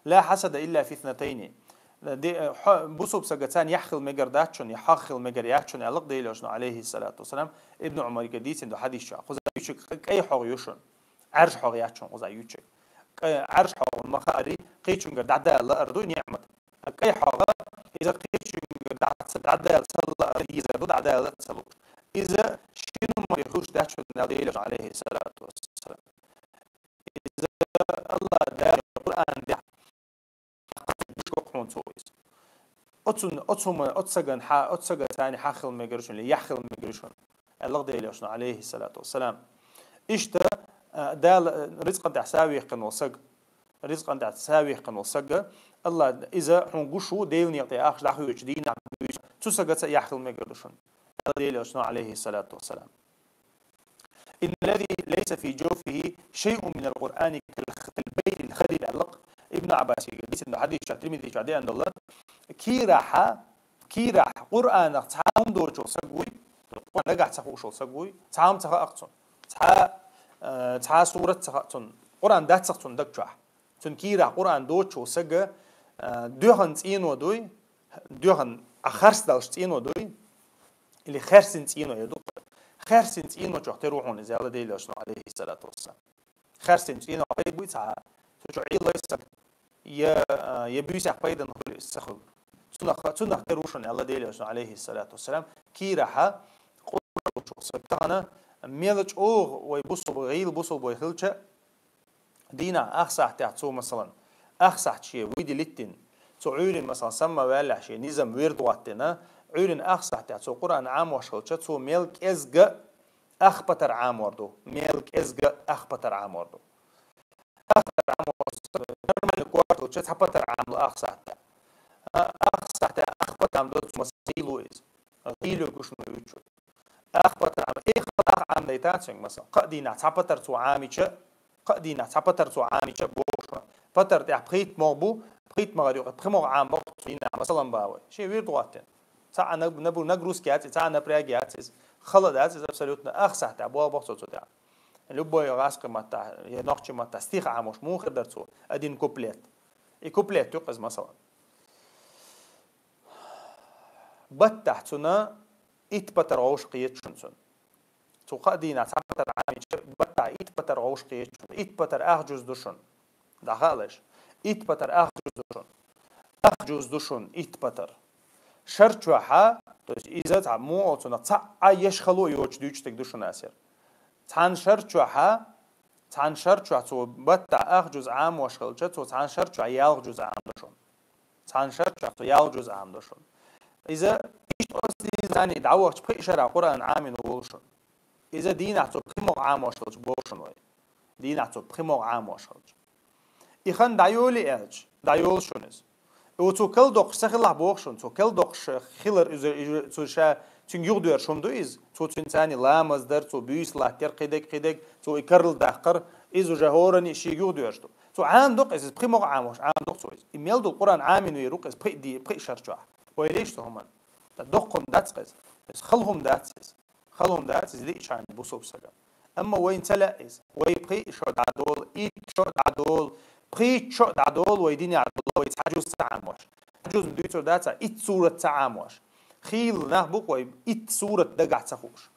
لا حسد إلا في اثنتين. Де-, хьо-, бусулба сага царна яхь хила мегар дац шуна, я хьагӀ хила мегар яц шуна, аьлла-кх Делан Элчано, алейхиссалату вассалам, Ибн Ӏумарга дийцина ду хьадис чохь. Кхуза юьйцург кхе-, кхе хьагӀ ю шуна. Ӏаьржа хьагӀ яц шуна кхуза юьйцург. Кхе-, Ӏаьржа хьагӀ ма хаара, кхечуьнгара дӀадала лаар ду ниӀмат. Кхе хьагӀ, иза кхечуьнгара дӀа-, дӀадала ца лаар, иза ду дӀадала ца лууш. Иза шина хӀуманах хуьлуш дац шуна, аьлла Делан Элчано, алейхиссалату вассалам. Иза Аллах Дала Къуръан тӀехь дешо хьуна цо иза. Оцун, оцу хӀума, оцу саган хьа-, оцу саган царна хьагӀ хила мегар шуна, яхь хила мегар шуна, аьлла-кх Делан Элчано, алейхиссалату вассалам. Иштта, а, Дала, а, рицкъан тӀехь са ваьккхина волу саг, рицкъан тӀехь са ваьккхина волу саг, Аллах, иза хьуна гуш ву, Делан некъа тӀе ахча дӀахоьцучу дийнахь дуьйцу, цу сагаца яхь хила мегар ду шуна, аьлла Делан Элчано, алейхиссалату вассалам. إن الذي ليس في جوفه شيء من القرآن كالبيت الخالي العلق. Ибн Ӏаббаса дийцина хьадис чохь, Тирмизи чохь деана долу, кийрахь, кийрахь Къуръанах цхьа хӀума доцуш волу саг вуй, Къуръан дагахь ца хууш волу саг вуй, цхьа хӀума ца хаьа цунна, цхьа, э, цхьа сурат ца хаьа цунна, Къуръан дац-кх цунна даг чохь. Цуьнан кийрахь Къуръан доцуш волу саг, э, доьхна цӀено дуй, доьхна, а, харцдолуш цӀено дуй, или хаьрсина цӀено ю ду. Хаьрсина цӀено чохь тера ву хьуна иза, аьлла Делан Элчано, алейхиссалату вассалам. Хаьрсина цӀено пайда буй цхьа, цу чу Ӏийла саг, я, я буьйсех пайдана хуьлу иза, ца хуьлу. Цунах, цунах тера ву шуна, аьлла Делан Элчано, алейхиссалату вассалам, кийрахь Къуръан доцуш волу саг. Тахана мел чӀогӀа вай бусулба, гӀийла бусулба вай хилча, дийнахь ах сахьтехь цо, масалан, ах сахьт шен вуьйди литтина, цо Ӏуьйрина, масалан, самма ваьллехь шен низам вирд гӀоттина, Ӏуьйрина ах сахьтехь цо Къуръан Ӏамош хилча, цо мел кӀезга ах патар Ӏамор ду, мел кӀезга ах патар Ӏамор ду. Ах патар Ӏамор, нормально кор хилча, цхьа патар Ӏамло ах сахьтехь. А, ах сахьтехь ах патар Ӏамдо цо, масалан, гӀийла ву иза. ГӀийла гуш ма вуьйцу. Ах патар Ӏам-, эх, ах Ӏамдайтац вайга, масалан. Кхаа дийнахь цхьа патар цо Ӏамича, кхаа дийнахь цхьа патар цо Ӏамича бохуш ван. Патар тӀехь пхийтта могӀа бу, пхийтта могӀар юкъа пхи могӀа Ӏамбо цо дийнахь, масалан, бан вай. Шен вирд гӀоттина. Цхьа а наг-, набу-, нагрузка яц, цхьа а напряг яц иза, хала дац иза абсолютно, ах сахьтехь боху цо цу тӀехь. Любой гӀазкхи маттахь, я нохчи маттахь стих Ӏамош муха хир дара цо, один куплет. И куплет ю-кх иза, масалан. Баттахь цунна итт патар вовшах кхеташ шуна цунна. Цу кхаа дийнахь цхьа патар Ӏамича, баттахь итт патар вовшах кхеташ шуна. Итт патар ах жуз ду шуна. ДӀахаалаш. Итт патар ах жуз ду шуна. Ах жуз ду шуна, итт патар. Шар чохьа, то есть иза цхьа муха цунах цхьа а еш хало йоцуш дуьйцуш стаг ду шуна асер. Цхьана шар чохьа, цхьана шар чохь цо баттахь ах жуз Ӏамош хилча, цо цхьана шар чохь ялх жуз Ӏамдо шуна. Цхьана шар чохь цо ялх жуз Ӏамдо шуна. Иза иштта оцу дийнахь дӀавахча пхи шарахь Къуръан Ӏамийна волу шуна. Иза дийнахь цо пхи могӀа Ӏамош хилча боху шуна вай. Дийнахь цо пхи могӀа Ӏамош хилча. И хан дӀайолий аьлча, дӀайолу шуна иза. И цо калдоккхуш ца хилахь боху шуна, цо калдоккхуш хилар иза, иза, цо ша, цуьнга юхадоьрзуш хӀума ду иза. Цо цуьнан царний ламаз дар, цо буьйса латтар, кхидерг, кхидерг, цо и карладаккхар, иза уже хӀоранна шега юхадоьрзуш ду. Цо Ӏамадо-кх иза, иза пхи могӀа Ӏамош, Ӏамадо-кх цо иза. И мел долу Къуръан Ӏамийна вер ву-кх иза пхи ди-, пхи шар чохь. Ойла еш цу хӀуманна. Ткъа доккха хӀума дац-кх иза. Иза хала хӀума дац иза. Хала хӀума дац иза лиъчхьана бусулба сага. Амма вайна ца лаьа иза. Вай пхи шо дӀадолу, итт шо дӀадолу, пхийтта шо дӀадолу вай динехь долу, вай цхьа жуз ца Ӏамош. Цхьа жуз-м дуьйцур дац, итт сурат ца Ӏамош. Хийла нах бу-кх вай, итт сурат дагахь ца хууш.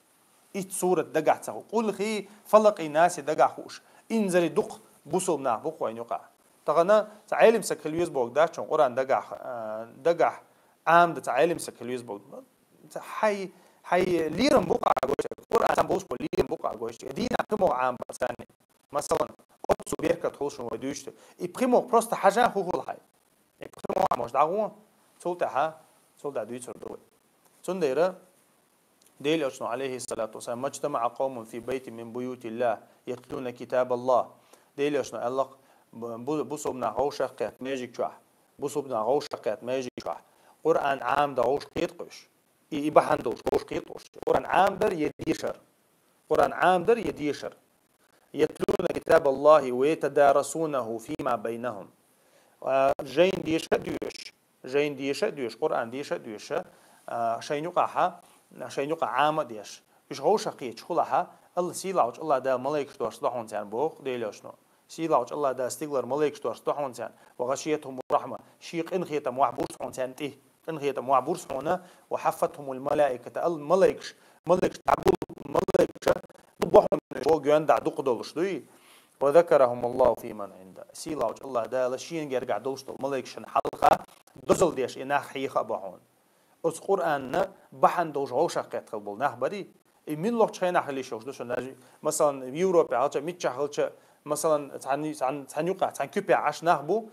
Итт сурат дагахь ца хуу. Къулхи, Фалакъи, Наси дагахь хууш. Инзаре дукха бусулба нах бу-кх вайна юкъахь. Тахана цхьа Ӏелам саг хила веза боху дац шуна, Къуръан дагахь, а, дагахь Ӏамдан цхьа Ӏелам саг хила веза боху. Цхьа хьайн, хьайн лерам бу-кх Ӏа гой, Къуръан цхьаъ болуш бу, лерам бу-кх Ӏа гой. Дийнахь пхи могӀа Ӏамабан царна. Масалан, оццул беркат хуьлу шуна вай дуьйцуш. И пхи могӀа просто хьажа хӀун хуьлу хьайн. И пхи могӀа Ӏамош дӀагӀо, цул тӀаьхьа, цул тӀаьхьа дуьйцур ду вай. Цундела Делан Элчано, алейхиссалату вассалам: «Маджтамаъа къавмун фи байтин мин буютиллах, ятлуна китабаллах». Делан Элчано аьлла-кх, бу-, бу-, бусулба нах вовшах кхетта маьждиг чохь, бусулба нах вовшах кхетта маьждиг чохь, Къуръан Ӏамадан вовш кхетахь уьш. И, и бахьана долуш вовш кхетахь уьш. Къуръан Ӏамадар я дешар. Къуръан Ӏамадар я дешар. «Ятлуна китабаллахи ва ятадарасунаху фима байнахум». А, жайна деша а доьшуш, жайна деша а доьшуш, Къуръан деша а доьшуш, а, шайна юкъахьа, шайна юкъахь Ӏама а деш. Уьш вовшах кхеташ хилахь, Алла, сийлахьчу Аллах Дала малайкаш доссадо хьуна царна боху Делан Элчано. Сийлахьчу Аллах Дала стигалара малайкаш доссадо хьуна царна. «Ва гӀашиятхумур рахьма», шен къинхетам мохь бурс хьуна царна тӀе. Къинхетам мохь бурс хьуна, «ва хьаффатхумул малаиката», Алла малайкаш, малайкаш дӀагул, малайкаш дӀагулбо хьуна, уьш вогӀу гоьнда дукха долуш дуй. «Ва закарахумуллаху фиман Ӏинда». Сийлахьчу Аллах Дала шена гергахь долуш долу малайкашна хьалха дозалла деш и нах хьеха а бо хьуна. Оцу Къуръанна бахьана долуш вовшах кхетта хила болу нах барий? И муьлххачу хенахь хила йиш йолуш ду шуна? Даже, масалан, Европе хилча, миччахь хилча, масалан, цхьана, цхьана, цхьана юкъахь, цхьана куьпехь Ӏаш нах бу,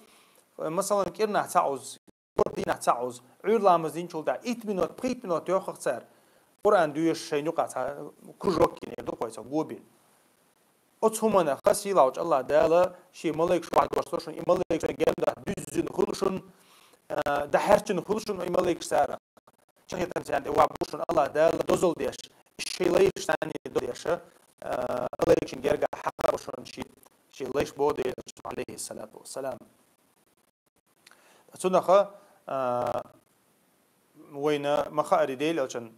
масалан, кӀирнахь цхьа Ӏуз, кхо дийнахь цхьа Ӏуз, Ӏуьйра ламаз динчул тӀаьхьа итт минот, пхийтта минот йоххахь цара Къуръан доьшуш шайна юкъахь цхьа кружок йина ду-кх вай, цхьа го бина. Оцу хӀуманах сийлахьчу Аллах Дала шен малайкаш охьадоссадо шуна, и малайкаш шайн гоьнда дуьззина хуьлу шуна, а, дӀахьаьрчина хуьлу шуна и малайкаш цара. Чахетам царна тӀе вахь бу шуна Аллах Дала дозалла деш, шайн лайш санна дозалла деш, а, а, аллайчун герга хьахабушун ши, ши лайш бо Делачун, алейхиссалату вассалам. Цунаха, а, вайна ма хаари Делачун,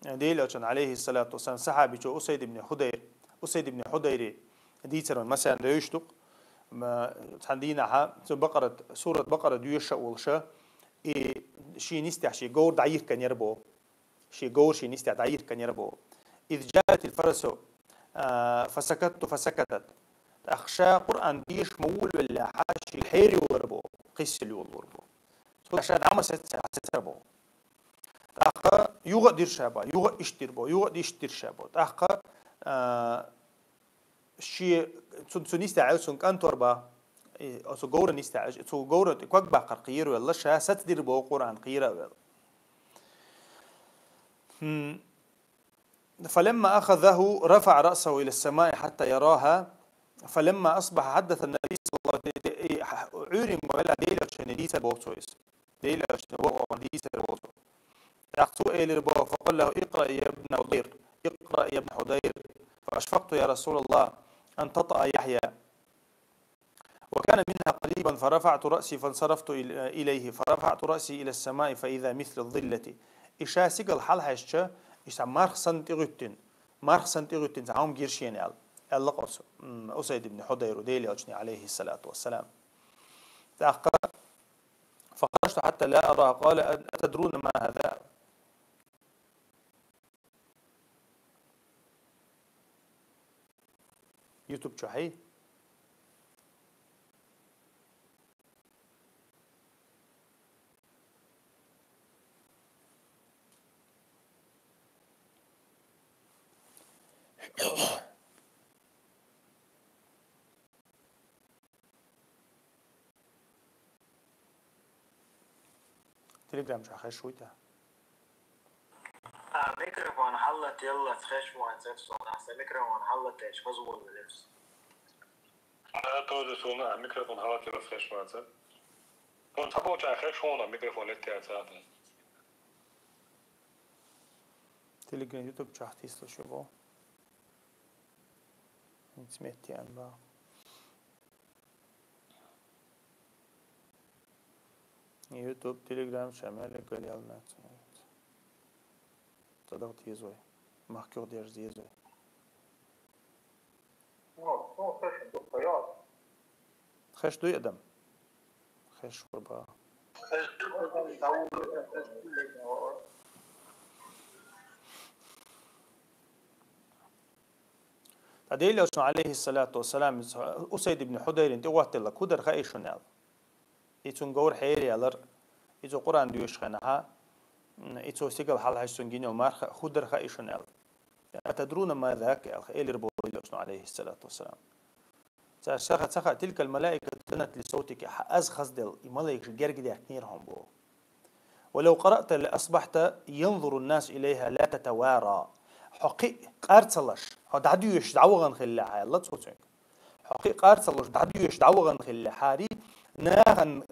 Делачун, алейхиссалату вассалам, сахабичо Усайд ибн Худайр, Усайд ибн Худайри дийцаран масян дойштук. Ма, цхьан дийнахьа, цу Бакъарат, сурат Бакъара дуьйша улша, и ши нистяхь ши говр дайирка нербо. Ши говр ши нистяхь дайирка нербо. Из джаатил фарасу, а, фасакатту фасакатат. Тахша Къуръан диш мавул велла хьа ши хьери варбо, къиссил юл варбо. Цу ша дама сет сет бо. Тахха юга диршаба, юга иш дирбо, юга иш диршабо. Тахха, а, ши цун, цун истя эл сун кантор ба. И, осу говран истя эл, цу говран ти квак бакъар къир вел, ша сат дир бо Къуръан къира вел. Хм. فلما أخذه رفع رأسه إلى السماء حتى يراها، فلما أصبح حدث النبي صلى الله عليه وسلم, и, уьрин вела Делачун дийцар бо цо из. Делачун вогӀон дийцар бо цо. Тахха цо элир бо, فقال له: اقرأ يا ابن حضير، اقرأ يا ابن حضير، فأشفقت يا رسول الله أن تطأ يحيى. وكان منها قريبا فرفعت رأسي فانصرفت إل-، إليه، فرفعت رأسي إلى السماء فإذا مثل الظلة. И ша сигал хьалхьаьшча, иштта марх санна тӀигӀуьттин, марх санна тӀигӀуьттин цхьа хӀума гиршена аьлла. Аьлла къосу, м, Усайд ибн Худайру Делачун, алейхиссалату вассалам. Тахха, فخرجت حتى لا أراه، قال: أتدرون ما هذا؟ Ютуб чу хьай? Телеграм чу хьахеш вуй те? А, микрофон хьаллат еллац хеш ванцар сона, са микрофон хьаллатеш хаза воллалевс. А, тоже сона, а, микрофон хьаллат еллац хеш ванцар. Тон цхьаболча хеш вона микрофон леттяца. Телеграм, ютуб чу хьатислуш юго. Инцметти анба. Ютуб, Телеграм, Шамали, Галиал, Нацинет. Цадагъ тезой. Махкюр держ зезой. Хеш дуй адам? Хеш хурба. Та Делачун, алейхиссалату вассалам, Усайд ибн Худайрин тӀе ваттала кудар хаишунал. И цун говр хьери алар, и цу Къуръан дуьйш хана хьа, и цу сигал хьалхаш цун гинел марха худар хаишунал. Атадруна ма зак, алха элир бо Делачун, алейхиссалату вассалам. Цар саха, цаха, تلك الملائكة زنت لصوتك, хьа аз хаздел, и малайкаш герг деркнир хьон бо. ولو قرأت لأصبحت ينظر الناس إليها لا تتوارى. Хьо кхи къарцалаш, хьо дӀадуьйш дӀавагӀан хилла хьа, аьлла цо цуьнга. Хьо кхи къарцалаш дӀадуьйш дӀавагӀан хилла хьари, нахан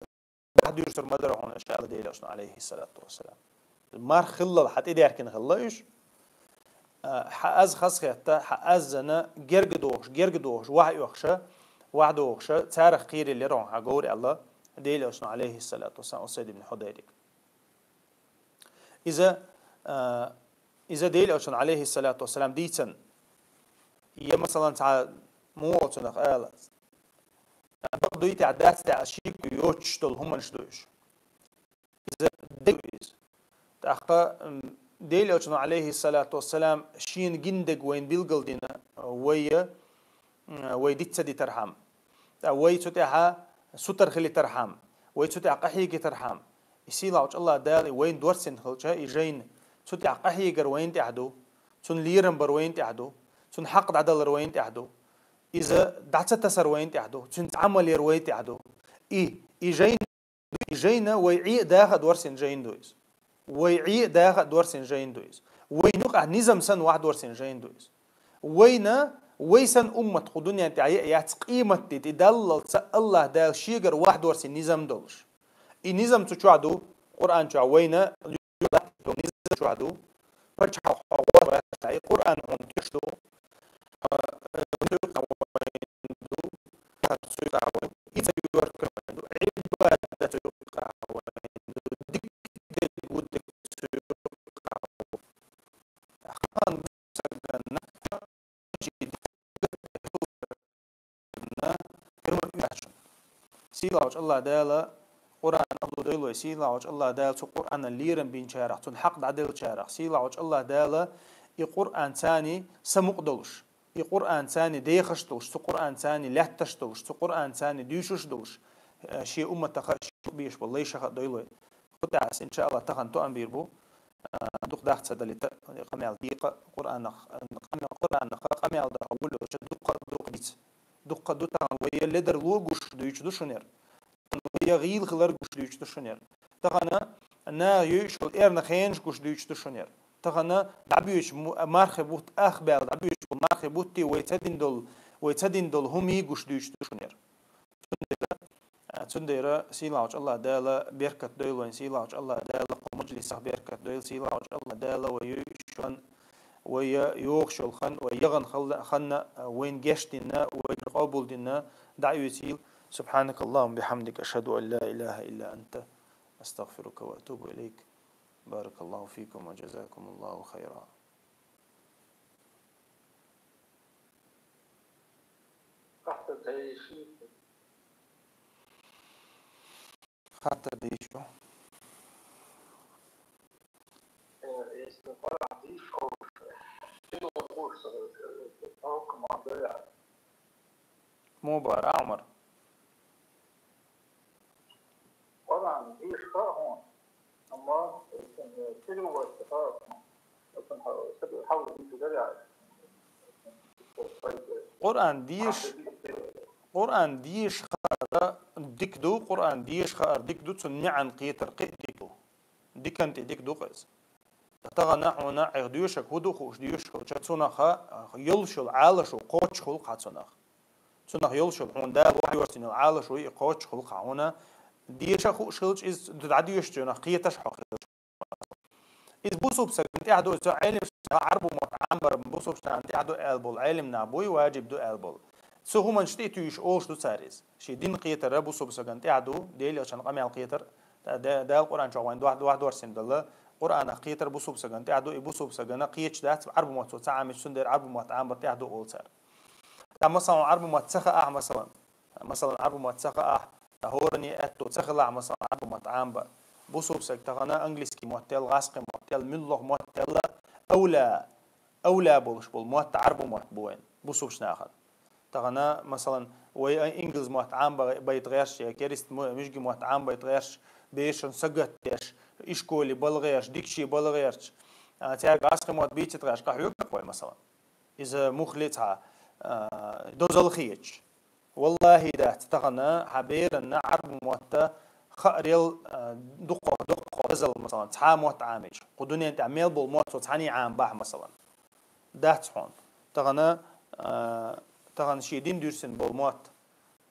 дӀадуьйшур ма дара хьона, аша аьлла Делачун, алейхиссалату вассалам. Марх хиллал хьа тӀедеркина хилла уьш. А, хьа аз хазхетта, хьа аз зана, герга дохуш, герга дохуш, вахь оьхуша, вахь дохуша, царах кхийриллира хьа говр аьлла, Делачун, алейхиссалату вассалам, Усайд ибн Худайрик. Иза, а, иза Делачун, алейхиссалату вассалам, дийцан. Я, масалан, цхьа мугӀа цунах ала. Бакъ дуй тӀехь, дац тӀехь, шийга йоцуш долу хӀуманаш ду уьш. Иза дегу иза. ТӀаккха, м, Делачун, алейхиссалату вассалам, шена гиндег вайн билгалдина, вай, м, вай диц ца дитархьама. ТӀа вай цу тӀехьа сутар хилитархьама, вай цу тӀехь къахьегитархьама. И сийлахьчу Аллах Дала и вайн дорцин хилча, и жайна цу тӀехь къахьегар вайн тӀехь ду, цун лерам бар вайн тӀехь ду, цун хьакъ дӀадалар вайн тӀехь ду, иза дӀа ца тасар вайн тӀехь ду, цуьнца Ӏамал яр вайн тӀехь ду. И, и жайна И жайна вай Ӏе а даха а дорсина жайна ду иза. Вай Ӏе а даха а дорсина жайна ду иза. Вай юкъахь низам санна вахь дорсина жайна ду иза. Вайна, вай санна уммат кху дуьнен тӀехь яц къематде тӀе даллалца Аллах Дала шегара вахь дорсина низам долуш. И низам цу чохь ду, Къуръан чохь вайна, низам чохь ду, пачхьалкх хьо гӀо а вац, и Къуръан хьуна теш ду, хьо Сийлахьчу Аллах Дала Къуръан ахлу дойлой, сийлахьчу Аллах Дала цу Къуръана лерам бинчарах, цунна хьакъ дӀаделлачарах, сийлахьчу Аллах Дала и Къуръан царна самукъа долуш, и Къуръан царна дехаш долуш, цу Къуръан царна лаьтташ долуш, цу Къуръан царна дуьйшуш долуш, э, шен умматаха, шен беш болу лайшаха а дойлой. ХӀу тӀехь ас, иншааллах, тахан тоам бийр бу, а, дукха даха ца далийта, къамел декъа, Къуръанах, къамел, Къуръанаха къамел даха вуьллуча дукха, дукха диц. Дукха ду тахан вай ледар логуш дуьйцуш ду шунера. Вай гӀийла хилар гуш дуьйцуш ду шунера. Тахана наха юьйш йолу эрна хенаш гуш дуьйцуш ду шунера. Тахана дӀабоьдуш му-, мархи бутт ах баьлла, дӀабоьдуш болу мархи бутти вай ца дин долу, вай ца дин долу хӀумий гуш дуьйцуш ду шунера. Цундела, а, цундела сийлахьчу Аллах Дала беркат дойла вайн, сийлахьчу Аллах Дала кху мажлисах беркат дойла, сийлахьчу Аллах Дала вай юьйш йолу хан, вай йогӀуш йолу хан, вай яхана хала-, ханна, а, вайна гечдина, вайна къобалдина дӀаоьцийла. سبحانك اللهم وبحمدك، أشهد أن لا إله إلا أنت، أستغفرك وأتوب إليك. بارك الله فيكم وجزاكم الله خيرا. Хаттар дийшо. Муха бара, Ӏумар? Къуръан деша хаьа хьуна, амма, э, переводчик хаьа хьуна. Аса хьал дийца дара. Къуръан деша, Къуръан деша хаар дика ду, Къуръан деша хаар дика ду, цунна маьӀна кхетар кхин а дика ду. Диканна тӀе дика ду-кх иза. Тахана хьуна айхьа доьшург хӀун ду хууш доьшуш хилча, цунах йолуш йолу Ӏалашо кхочуш хуьлу-кх хьан цунах. Цунах йолуш йолу хьуна Дала вахьйорцийна йолу Ӏалашо и кхочуш хуьлу-кх хьуна. Деша а хууш хилча, иза дӀадоьшучунах кхеташ а хьо хилча. Иза бусалба стагана тӀехь ду, иза Ӏелимаш Ӏарбу мотт Ӏамбар бусалба стагана тӀехь ду аьлла болу Ӏелим нах буй, важиб ду аьлла болу. Цу хӀуманаш тӀе а туьйсуш олуш ду цара иза. Шен дин кхетар бусалба стагана тӀехь ду, Делан Элчанан къамел кхетар. Ткъа Да-, Дала Къуръан чохь вайн дуьхь-, дуьхьал дорцийна дала, Къуръанах кхетар бусалба стагана тӀехь ду, и бусалба стагана кхеташ дац, Ӏарбу мотт цо ца Ӏамича, цундела Ӏарбу мотт Ӏамбар тӀехь ду олу цара. Ткъа, масалан, Ӏарбу мотт ца хаахь, масалан, масалан, Ӏарбу мотт ца хаахь, ткъа хӀоранна аьтто ца хилахь, масалан, Ӏарбу мотт Ӏамбар. Бусалба стаг тахана английский мотт аьлла, гӀазкхи мотт аьлла, муьлхха мотт аьлла, авла, авла болуш болу мотт Ӏарбу мотт бу вайн, бусалба нахана. Тахана, масалан, вай а-, ингалс мотт Ӏамбайта гӀерташ, я керста му-, муьжги мотт Ӏамбайта гӀерташ, бешан сагатдеш, ишколе бала гӀерташ, дикаче бала гӀерташ, а, цаьрга гӀазкхи мотт бийцийта гӀерташ, къахьоьгу-кх вай, масалан. Иза муххале цхьа, а, дозалла хеташ. Валлахи, дац, тахана хьан беранна Ӏарбу мотт хаарал, а, дукха, дукха дозалла, масалан, цхьа мотт Ӏамийча. Кху дуьнен тӀехь мел болу мотт цо цхьаьна Ӏамбахь, масалан. Дац хьуна. Тахана, а, тахана шен дин дуьрсина болу мотт,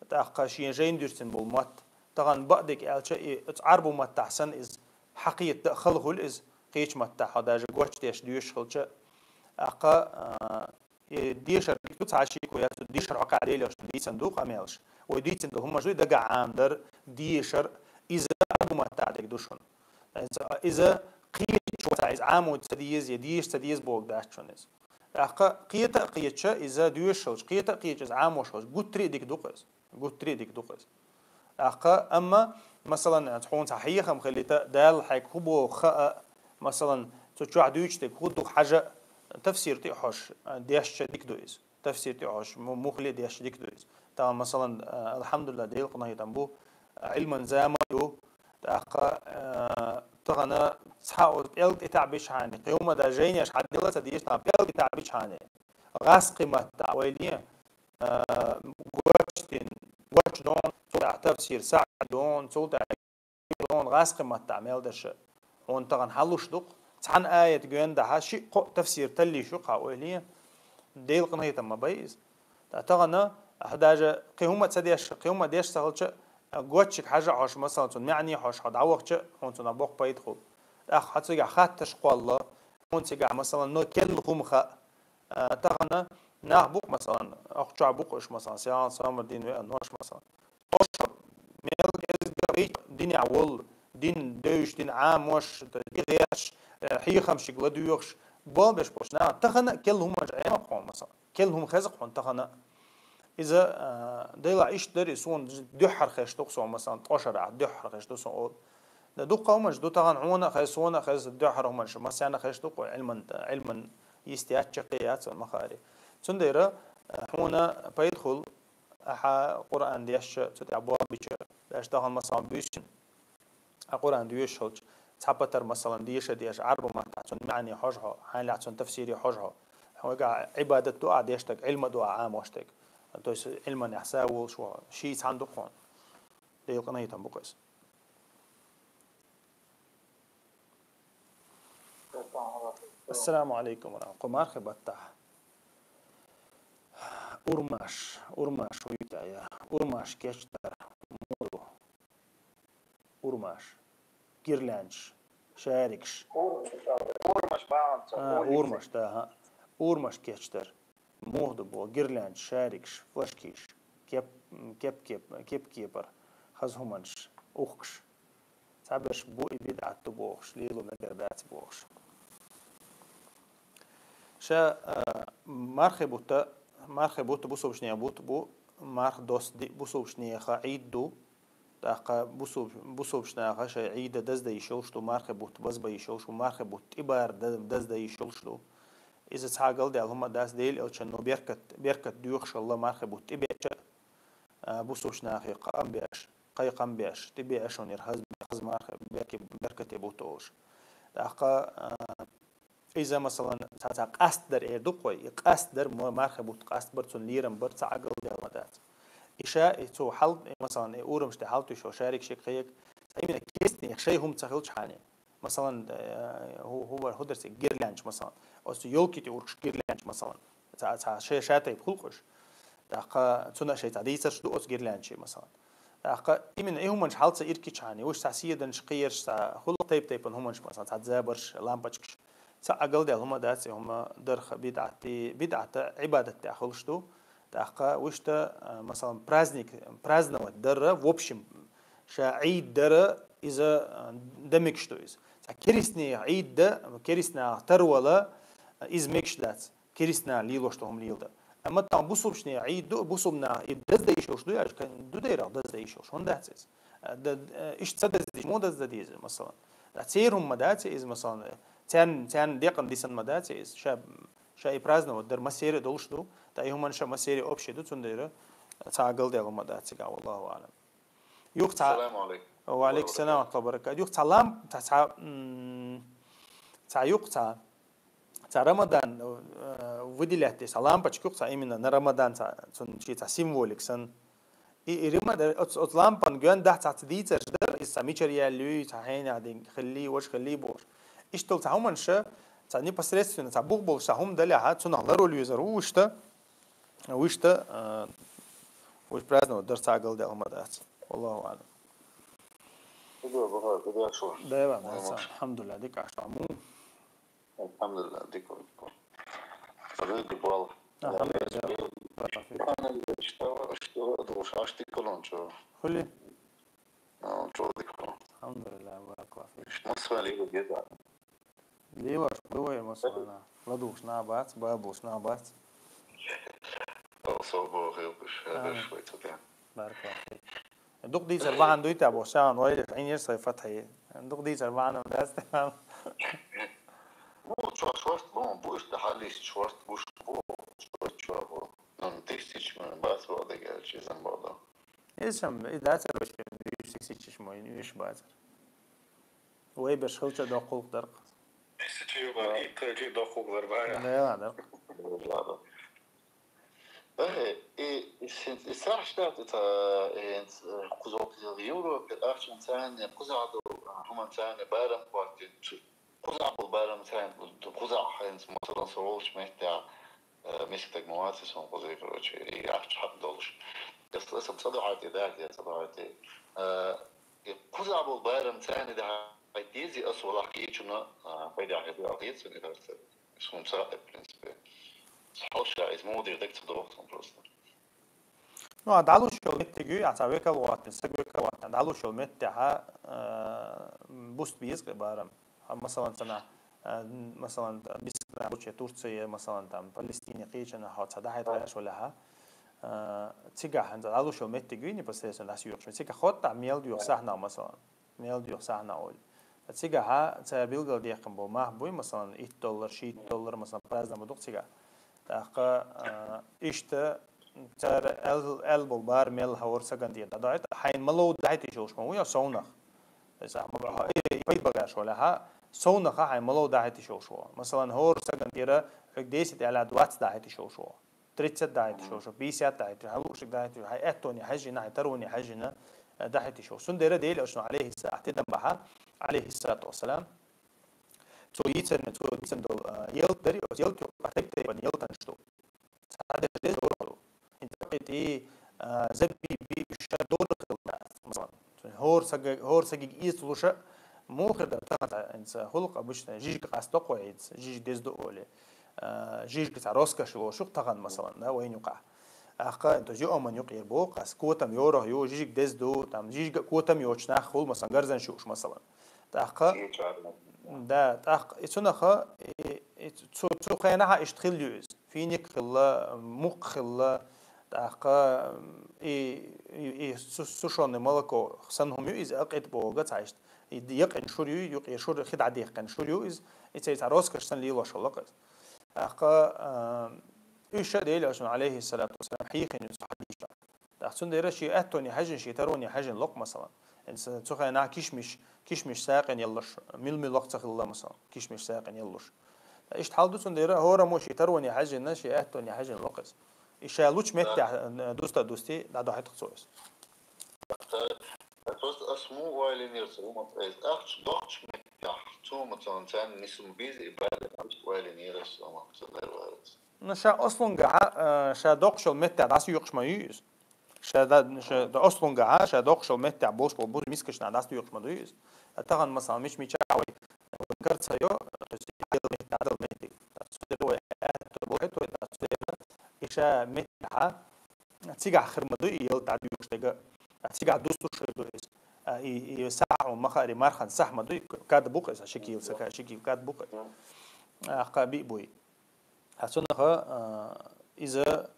тӀаккха шен жайна дуьрсина болу мотт. Тахана бакъдерг аьлча, и оцу Ӏарбу маттахь санна иза хьакхета дан а хала хуьлу иза, кхечу маттахь хьо даже гочдеш доьшуш хилча. ТӀаккха, а, и дешар дика ду, цхьа шеко яц, дешар хьо кхаьа Делан Элчано дийцина ду къамелаш. Вай дийцина долу хӀуманаш ду и дагахь Ӏамадар, дешар, иза Ӏарбу маттахь дерг ду шуна. Иза, иза кхеташ вацахь, иза Ӏамо ца деза, я деша ца деза бохург дац шуна иза. ТӀаккха кхета а кхетча, иза доьшуш хилча, кхета а кхетча, иза Ӏамош хилча, гуттар а дика ду-кх иза. Гуттар а дика ду-кх иза. ТӀаккха, амма, масалан, хьуна цхьа хьехам хилийта, Дала хьайга хӀун боху хаьа, масалан, цу чохь дуьйцуш дерг хӀун ду хьажа, тафсир тӀе а хьожуш, а, дешча дика ду иза. Тафсир тӀе а хьожуш, му-, муххале а дешча дика ду иза. Тахана, масалан, а, алхьамдулиллахӀ, Делан къинхетам бу, а, Ӏилман зама а ю, тӀаккха, а, тахана цхьа оцу пӀелг тӀе таӀбичхьана, кхин хӀума дан жайнеш хьан дела ца дезаш, тахана пӀелг тӀе таӀбичхьана, гӀазкхи маттахь вай лен, а, гочдина, гочдон, цул тӀаьхьа тафсир СаӀди дон, цул тӀаьхьа дон, гӀазкхи маттахь мел дерш а. Хьуна тахана хьалуш ду-кх, цхьана аят гоьна дахьа шиъ-кхоъ тафсир таллийш ю-кх хьан ойла, Делан къинхетам ма бай иза. Ткъа тахана, ахьа даже кхин хӀума а ца деш, кхин хӀума а деш ца хилча, гоччиг хьажа а хьожуш, масалан, цунна маьӀне а хьожуш хьо дӀавахча, хьуна цунах боккха пайда хуьлу. ТӀаккха хьо цигахь хаттарш кхолла, хьуна цигахь, масалан, но келла хӀума хаьа, А, тахана нах бу-кх, масалан, окху чохь бу-кх уьш, масалан, Сиалан Самардин веана нош, масалан. Ош мел кӀезга вайча динехь волу, дин девзаш, дин Ӏамош, дин гӀерташ, э, хьехамшиг ладоьгӀуш, болх беш болчу нахана тахана а келла хӀуманаш Ӏема-кх хьуна, масалан. Келла хӀума хеза-кх хьуна тахана а. Иза, а, дела иштта дари, сона дуьххьара хеш ду-кх сона, масалан, ткъо шарахь дуьххьара хеш ду сона олу. Да дуккха хӀуманаш ду тахана хьона а хеза, сона а хеза, дуьххьара хӀуманаш, массарна а хеш ду-кх вай Ӏилман, Ӏилман йистех чаккхе яц вай махари. Цундела, а, хьона пайда хуьлу, ахьа Къуръан дешча, цу тӀехь болх бича, даш тахана, масалан, буьйсина. Ахьа Къуръан доьшуш хилча, цхьа патар, масалан, деша а деша, Ӏарба маттахь цунна маьӀне хьожа хьо, хьайна лаьцна цунна тафсире хьожа хьо. Хьоьга Ӏибадат ду ахьа деш дерг, Ӏилма ду ахьа Ӏамош дерг. То есть Ӏилманехь са волуш ву, ший цхьаьна ду-кх хьуна. Делан къинхетам бу-кх иза. Ассаламу алейкум ва рахматуллахӀ. Кху мархи баттахь. Урмаш, урмаш вуй те я? Урмаш кечдар муха ду? Урмаш. Гирлянчаш, шарикаш. Урмаш, урмаш бахьана ца, А, урмаш, да, хӀа. Урмаш кечдар. Муха ду боху гирлянчаш, шарикаш, флажкиш, кеп-, кеп-, кеп-, кеп-кепара, хаза хӀуманаш, ухкаш. Цхьаберш бу и бидӀат ду бохуш, лело мегар дац бохуш. Ша, а, мархи бутта, мархи бутта бусулбачу нехан бутт бу, марха доссади бусулбачу нехан Ӏийд ду, тӀаккха бусул-, бусулбачу наха шайн Ӏийда даздан йиш йолуш ду, мархи бутт базбан йиш йолуш ду, мархи бутт тӀебар да-, даздан йиш йолуш ду. Иза цхьа галдаьлла хӀума дац, Делан Элчано беркат, беркат доьхуш хилла мархи бутт тӀебеача, а, бусулбачу нахе кхаам беш, кхайкхам беш, тӀебеа шуна яра хаза, хаза мархи берки-, беркате бутт олуш. ТӀаккха, а, Иза, масалан, цхьа, цхьа къастдар эр ду-кх вай, и къастдар, мо-, мархи бутт къастбар, цунна лерам бар, цхьа а галдаьлла ма дац. И ша, и цо хьал, и, масалан, и урамаш тӀе хьалтуьйсуш шарик шек кхайкха, цхьа именно керстанех шайн хӀума ца хилчхьана. Масалан, э, хӀу-, хӀу-, хӀу дар цига гирлянча, масалан. Оцу ёлки тӀе уркуш гирлянча, масалан. Цхьа, цхьа шай-, шатайпа хӀуллакхаш. ТӀаккха цунна шайн цхьа дийцарш ду оцу гирлянчий, масалан. ТӀаккха именно и хӀуманаш хьал ца иркичхьана, уьш цхьа седанаш, кхераш, цхьа хӀуллакх тайп-тайпана хӀуманаш, масалан, цхьа забарш, лампочкаш, цхьа а галдаьлла хӀума дац, и хӀума дарх бидӀати, бидӀата Ӏибадат тӀехь хуьлуш ду. ТӀаккха вуьшта, а, масалан, праздник, праздновать дара, в общем, ша Ӏийд дара, иза, а, дан мегаш ду иза. Цхьа керстанийн Ӏийд дан, керстанаха тарвала, а, иза мегаш дац. Керстанаха лелош ду хӀума леладан. Амма тахана бусулбачу нехан Ӏийд ду, бусулба наха и даздан йиш йолуш ду аьлча, ду дерах даздан йиш йолуш, хӀунда дац иза? А, да, а, иштта ца даздича, муха даздан деза, масалан? А, церан хӀума ма дац иза, масалан, царна, царна декъана дисина ма дац иза, ша, ша и праздновать дар массеран а долуш ду, ткъа и хӀуманаш а массеран а общий ду, цундела цхьа а галдаьлла хӀума дац цигахь, валлаху аълам. Юха цхьа Салам алейкум. Ва алейкум салам ва рахматуллахи ва баракатух. Юха цхьа лам-, цхьа, цхьа, м, цхьа юха цхьа, цхьа Рамадан, э, выделять деш, цхьа лампочка юха цхьа именно на Рамадан цхьа, цун ши цхьа символик санна. И, и Рима дар, оц-, оц лампан гоьн дахь цхьа ца дийцарш дар, иза цхьа мичара яьллий, цхьа хьенех динг хиллий, важа хиллий бохуш. Иштта долу цхьа хӀуманаш, цхьа непосредственно, цхьа бух болуш цхьа хӀума далехьа, цунах ларвала везар ву вуьшта, вуьшта, а, вуьш праздновать дар цхьа а галдаьлла хӀума дац. Валлаху аълам. Дела, бахар, дела шо. Дела, Муса, алхьамдулиллах, дика ахча му. Алхьамдулиллах, дика. Рыгы бал. Алхьамдулиллах. Что, что, душ, аш ты колончо. Хули? Ну, что ты колон? Алхьамдулиллах, баракаллаху фик. Что мы с вами любим, да? Лелош ду вай массо а. ЛадугӀуш нах бац, бабуш нах бац. Особо хилпаш, А. хӀадаш вай цу тӀе. Баркалла. Дукха дийцар бахьана дуй те боху, сан вай Ӏийна яр сайн фатхье. Дукха дийцар бахьана дац те. Ну, чо шорт бу, бу иштта хьаллис шорт гуш бу, шорт чо бу. Ну, тысяч ма бац боху дагал, чи зам боху. Иза шам, и дацар вай шен, уьш тысячаш ма, уьш бацар. Вай берш хилча доккхулх дарх. Тысяча юха, и тхачи доккхулх дар бара. Да, да. Ладно. Э, и, и син-, и сарахь штат, это, э, э, кузов Европе, ахчан царни, кузов, а, хуман царни, байрам квартир, кузов был байрам царни, кузов хэнс моторон со волчу метте, э, мискатаг муаци сон кузов, короче, и ахча хьап долуш. Эс, эс цадохьати, да, я цадохьати. Э, И кхузахь болу байрам царна дахьа дези ас валахь кийчуна, а, пайда хьехи а деза, мне кажется. Сумца, в принципе. Хьалша, из муха дийр даг ца доху просто. Ну, а дӀалуш йолу меттиг ю, а цхьа векал ваттина, саг векал ваттина, дӀалуш йолу меттехьа, а, буст беза кхе барам. А, масалан, цана, а, масалан, бискна луче Турция, масалан, там, Палестине кхечана, хьо ца дахьайта ваьш валяхьа. А, цигахь хӀанз дӀалуш йолу меттиг юй непосредственно дӀасаюкъуш, цигахь хоттахь мел доьху сахьнах, масалан. Мел доьху сахьнах олу. Цигахь цара билгалдаьккхина болу мах буй, масалан, итт доллар, шийтта доллар, масалан, праздно ма ду-кх цигахь. ТӀаккха, а, иштта цара аьл-, аьлла болу бара мел хӀора сагана тӀера дӀадохьуьйту, хьайна ма лов дахьийтуш йолуш ма ву я совнах. Иза ма бахьа, э, пайда багӀаш валахьа, совнаха хьайн ма лов дахьийтуш йолуш ву. Масалан, хӀора сагана тӀера хьоьга десять аьлла, двадцать дахьийтуш йолуш ву. Тридцать дахьийтуш йолуш ву, пятьдесят дахьийтуш, хьайн луушиг дахьийтуш, хьайн аьттоне хьаьжжина, хьайн тароне хьаьжжина, э, дахьийтуш йолуш. Цундела Делан Элчано, алейхиссалам, ахь тидам бахьа, алейхиссалату вассалам, цо йийцар ма, цо йийцина долу, э, ялта дарий, оцу ялта юкъа тайп-тайпана ялтанаш ду. Цхьа деш деза дора ду. ХӀинца кхин тӀе, а, забиби ша дора хилла, масалан. ХӀора сага-, хӀора сагиг эцалуш а, муха хир дара тахана цхьа, хӀинца хӀуллакх обычно, жижиг къасто кхо хӀинца, жижиг деза ду олий. А, жижиг цхьа роскошь лошу тахана, масалан, да, вайна юкъахь. ТӀаккха, то есть, юаман юкъера боху ас, котам йорах ю, жижиг деза ду, там, жижиг а котам йоцуш нах хуьлу, масалан, гарзан шуьш, масалан. ТӀаккха, да, тӀаккха и цунаха, и, и цу, цу хенахьа иштта хилла ю иза. Финик хилла, мукх хилла, тӀаккха и, и, и су-, сушёное молоко санна хӀума ю иза, акъит боху цхьа иштта. И якъина шура ю, юкъе шура хи дӀадаьккхина шура ю иза, и цхьа, цхьа роскошь санна лелош хилла-кх иза. ТӀаккха, а, уьш а Делан Элчано, алейхиссалату вассалам, хьийхина ю цу хьадисехь. ТӀаккха цундела шен аьттоне хьаьжжина, шен тароне хьаьжжина ло-кх, масалан. ХӀинца цу хенахь кишмиш, кишмиш сагӀина елларш, мила-мила ло-кх ца хилла, масалан, кишмиш сагӀина елларш. Иштта хьал ду цундела, хӀораммо шен тароне хьаьжжина, шен аьттоне хьаьжжина ло-кх иза. И ша лучу меттехь, э, дуста а дустий, дӀадохьуьйту-кх цо иза. Просто ас муха ойла йинера цу хӀуманца, иза ахча доккхучу меттехь, цу хӀуманца царна нисам бийза и бала, ойла йинера ас хӀуманца, ца дара вац. Ну, ша аслунгахьа, э, ша доккхуш йолу меттехь дӀасаюкъуш ма ю иза. Ша да, ша да аслунгахьа, ша доккхуш йолу меттехь босуш болу бузу мискачу нах дӀасаюкъуш ма ду иза. Тахана, масалан, мича-мича вай, вай кара ца йо, то есть, Делан меттехь, Делан меттиг. Цу дела вай аьтто бохуьйту вай, цу дела и ша меттехьа, цигахь хир ма ду и ялта дӀадоьхуш дерг, а цигахь дустуш хир ду иза. А и, и сахь ма хаари, мархан сахь ма ду и, кад бу-кх иза, ши кила, ца ка-, ши кила кад бу-кх иза. А, кхаъ биъ буй. Ткъа цунах, а, иза,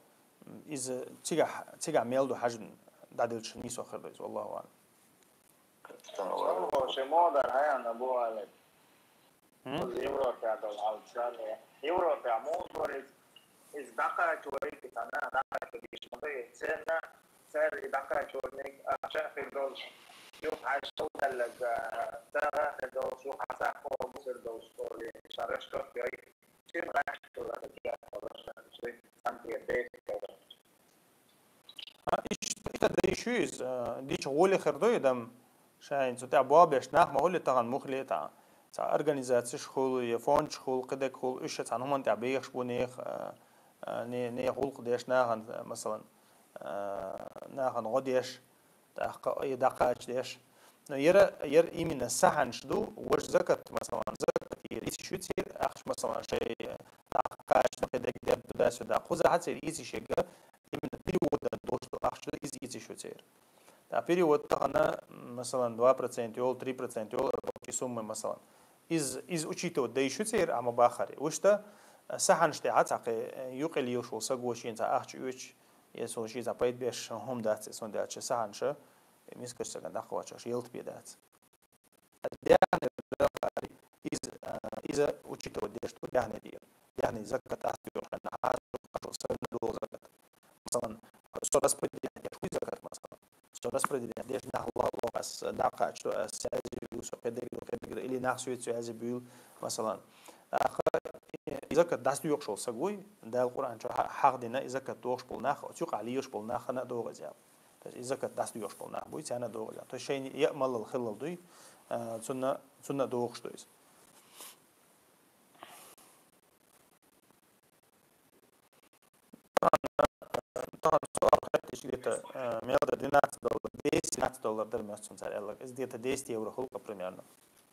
иза цигахь, цигахь мел ду хьаьжжина дӀадилча нийсо хир ду иза, валлаху аълам. Шен модар хьаяна бу аьлла. М? Европехь долу хьал царна. Европехь муха дора иза, иза дӀакхачо вайга цхьана, дӀакхачо дийш ма ду, и церна, церан и дӀакхачорниг ахча а хир долуш, юха хьаьжжа даллалц, а, цагӀа а хир долуш, юха хьан сахьо бусар долуш, олий, ша расчет йой. А, иштта, иштта дайш ю иза, а, дича гӀоле хир ду и дам. Шайна цу тӀехь болх беш нах ма хуьлий тахана муххале а тӀе. Цхьа организацеш хуьлу, я фондаш хуьлу, кхидерг хуьлу, уьш а цхьана хӀуманна тӀехь бехаш бу нехан, а, а, не-, нехан гӀуллакх деш нахана, масалан, а, нахана гӀо деш. ТӀаккха и дӀакхача деш. Но яра, яра именно сахьанаш ду, важа закат, масалан, закат яра, иза шу церан ахча, масалан, шайн дӀакхача, кхидерг деб туда-сюда. Кхузахьа церан иза шега, именно переводан долуш ду ахча ду, иза иза шу церан. ТӀаккха перевод тахана, масалан, два процента йолу, три процента йолу от общей суммы, масалан. Иза, иза учитывать дайш ю церан, амма бахаре. Вуьшта сахьанаш тӀехьа цхьа кхе юкъе лелаш волу саго шена цхьа ахча оьцуш, я цо шен цхьа пайда беш хӀума дац, цундела аьлча сахьанаш мискачу сагана дӀакхочуш, ялта бен дац. Даьхни велхари, иза, а, иза учитывать деш ду даьхни дийр. Даьхни закат ас дуьйхьа нахьа, сагана догӀу закат. Масалан, со распределение деш хуй закат, масалан. Со распределение деш нах ло-, ло ас, дӀакхачо ас, связи ю со, кхидерг ду, кхидерг ду, или нах соьца связи буьйлу, масалан. ТӀаккха и закат дӀасадоьхуш волу саг вуй, Дала Къуръан чу хьа-, хьахдина, и закат дохуш болу нах, оцу юкъахь лелаш болу нахана а догӀу иза аьлла. То есть и закат дӀасадоьхуш болу нах буй, царна а догӀу иза. То есть шайна яа малал хиллал дуй, а, цунна, цунна а догӀуш ду иза. Тахана со алхайтиш где-то, а, мел дар двенадцать доллар, десять, двенадцать доллар дар моьтту суна цара аьлларг. Иза где-то десять евро хуьлу-кх примерно.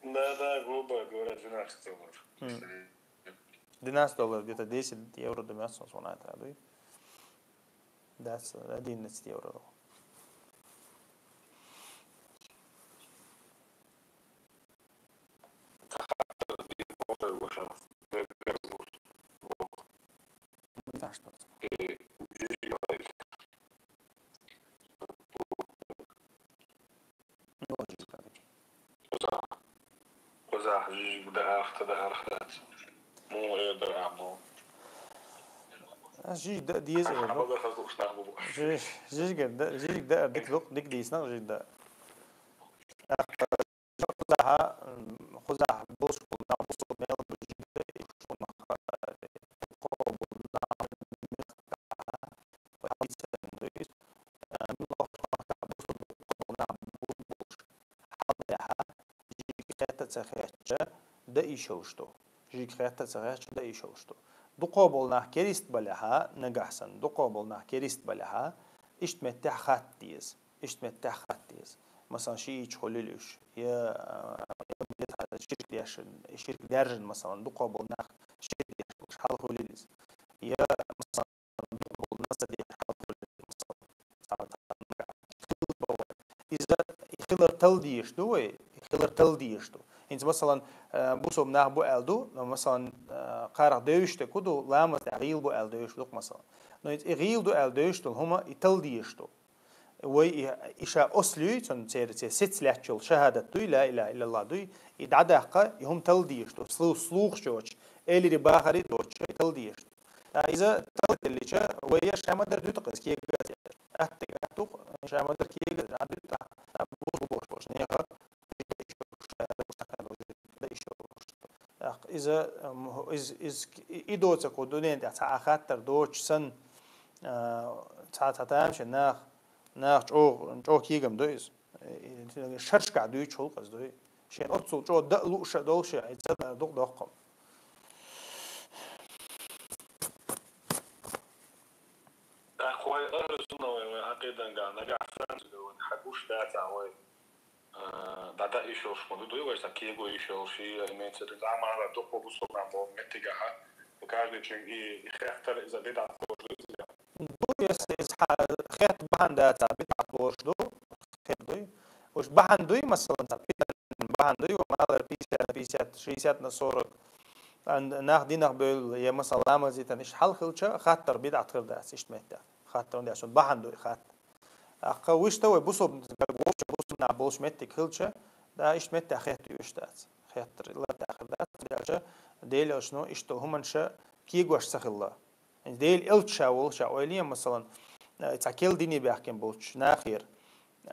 Да, да, грубо говоря, двенадцать доллар. М. Двенадцать доллар, где-то десять евро дар моьтту суна, вон айта дуй. Дац, одиннадцать евро. Так что. Кхузахь жижиг даар, ца даар хац. Муха эр дара ахь бу? Жижиг даа деза эр ду. Хьабагар хаза лууш нах бу бу. Жи-, жижигар да, жижиг даар дика ду, дика дийцина жижиг даа. Кхузахь, м, кхузахь болуш болу нах бусулба мел бу жижиг даа, и шуна, э, кхобу нах, э, муьлха бусулба нах бу болуш. Хьалха, жижиг хетта ца хетча, даа йиш йолуш ду. Жижиг хетта ца хетча, даа йиш йолуш ду. Дукхо болу нах керист балехьа, нагахь санна, дукхо болу нах керист балехьа, иштта меттехь хатта деза. Иштта меттехь хатта деза. Масалан, шиъ йича хуьлийла уьш. Я, а, я ширк деш, ширк даьржина, масалан, дукхо болу нах ширк деш болуш, хьал хуьлийла иза. Я, масалан, Иза хилар тала дезаш ду вай, хилар тала дезаш ду. ХӀинца, масалан, э, бусулба нах бу аьлла ду, но, масалан, э, кхарах девзаш дерг хӀун ду, ламаз тӀехь гӀийла бу аьлла девзаш ду-кх, масалан. Но хӀинца и гӀийла ду аьлла девзаш долу хӀума, и тала дезаш ду. Вай и, и ша ослуьй, цунна церан, церан сецца лаьтташ йолу шахӀадат дуй, ла илаха иллаллах дуй, и дӀадаккха, и хӀума тала дезаш ду. Слу-, слухаш йоцуш, элири бахари доцуш, и тала дезаш ду. Ткъа иза тӀе а деллича, вай еш ша ма-дарра дуьту-кх иза кегаза. Атта дерг атта ду-кх, ша ма-дарра кегаза, а дуьту, а, бузу болуш болуш нехан, ТӀаккха иза, м, из, из, и, и доцург кху дуьнен тӀехь цхьа а хаттар доцуш санна, а, цхьа, цхьа тамашийна нах, нах чӀогӀа, чӀогӀа кегам ду иза. И, и, шаршкахь дуьйцуш гӀуллакх иза ду. Шен оццул чӀогӀа даа лууш а долуш а, и ца даа дукха доккху. ТӀаккха вай ахӀлу сунна вай, вай Ӏакъидангахь нагахь санна, вай хьан гуш дацахь вай, а, дӀадаа йиш йолуш ма ду, дуй вай сан кего йиш йолуш, и имеется в виду, Ӏамала дукха бусулба нах болу меттигахьа, каждый чин и, и хеттар иза бидӀат болуш ду иза. Ду, если иза хьан хетта бахьана дацахь, бидӀат болуш ду, хетта дуй. Уьш бахьана дуй, масалан, цхьа питана бахьана дуй, ва малар пятьдесят на пятьдесят, шестьдесят на сорок. Ан-, нах динах бевлла, я, масалан, ламаз дитина, иштта хьал хилча, хаттар бидӀат хир дац, иштта меттехь. Хаттар, хӀунда аьлча бахьана ду и хатта. ТӀаккха вуьшта вай бусулба, вовча бусулба нах болуш меттиг хилча, да, иштта меттехь хетта оьшуш дац. Хеттар лартӀехь хир дац, хӀунда аьлча Делан Элчано иштта долу хӀуманаш кегош ца хилла. Делан Элча ша волу ша ойла ен, масалан, цхьа керла дине баьхкина болчу нахера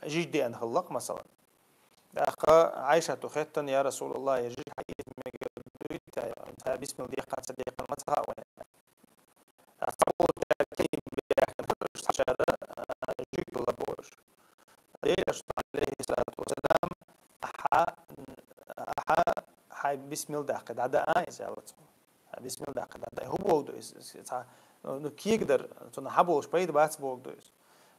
жижиг деана хилла-кх, масалан. ТӀаккха Ӏайшата хеттина: «Я Расулаллах, я жижиг хьан эца мегар дуй те, цхьа бисмилла дехна, ца дехна ма ца хаьа вайна». ТӀаккха цхьаболчара, а, жуьгталла бохуш. Делан Элчано, алейхиссалату вассалам, ахьа, ахьа, хьайн бисмилла даккха, дӀадаа иза, аьлла цо. Хьайн бисмилла даккха, дӀадаа. ХӀун боху ду иза? Иза цхьа, ну, ну, кегадар, цунах хьан болуш пайда бац боху ду иза.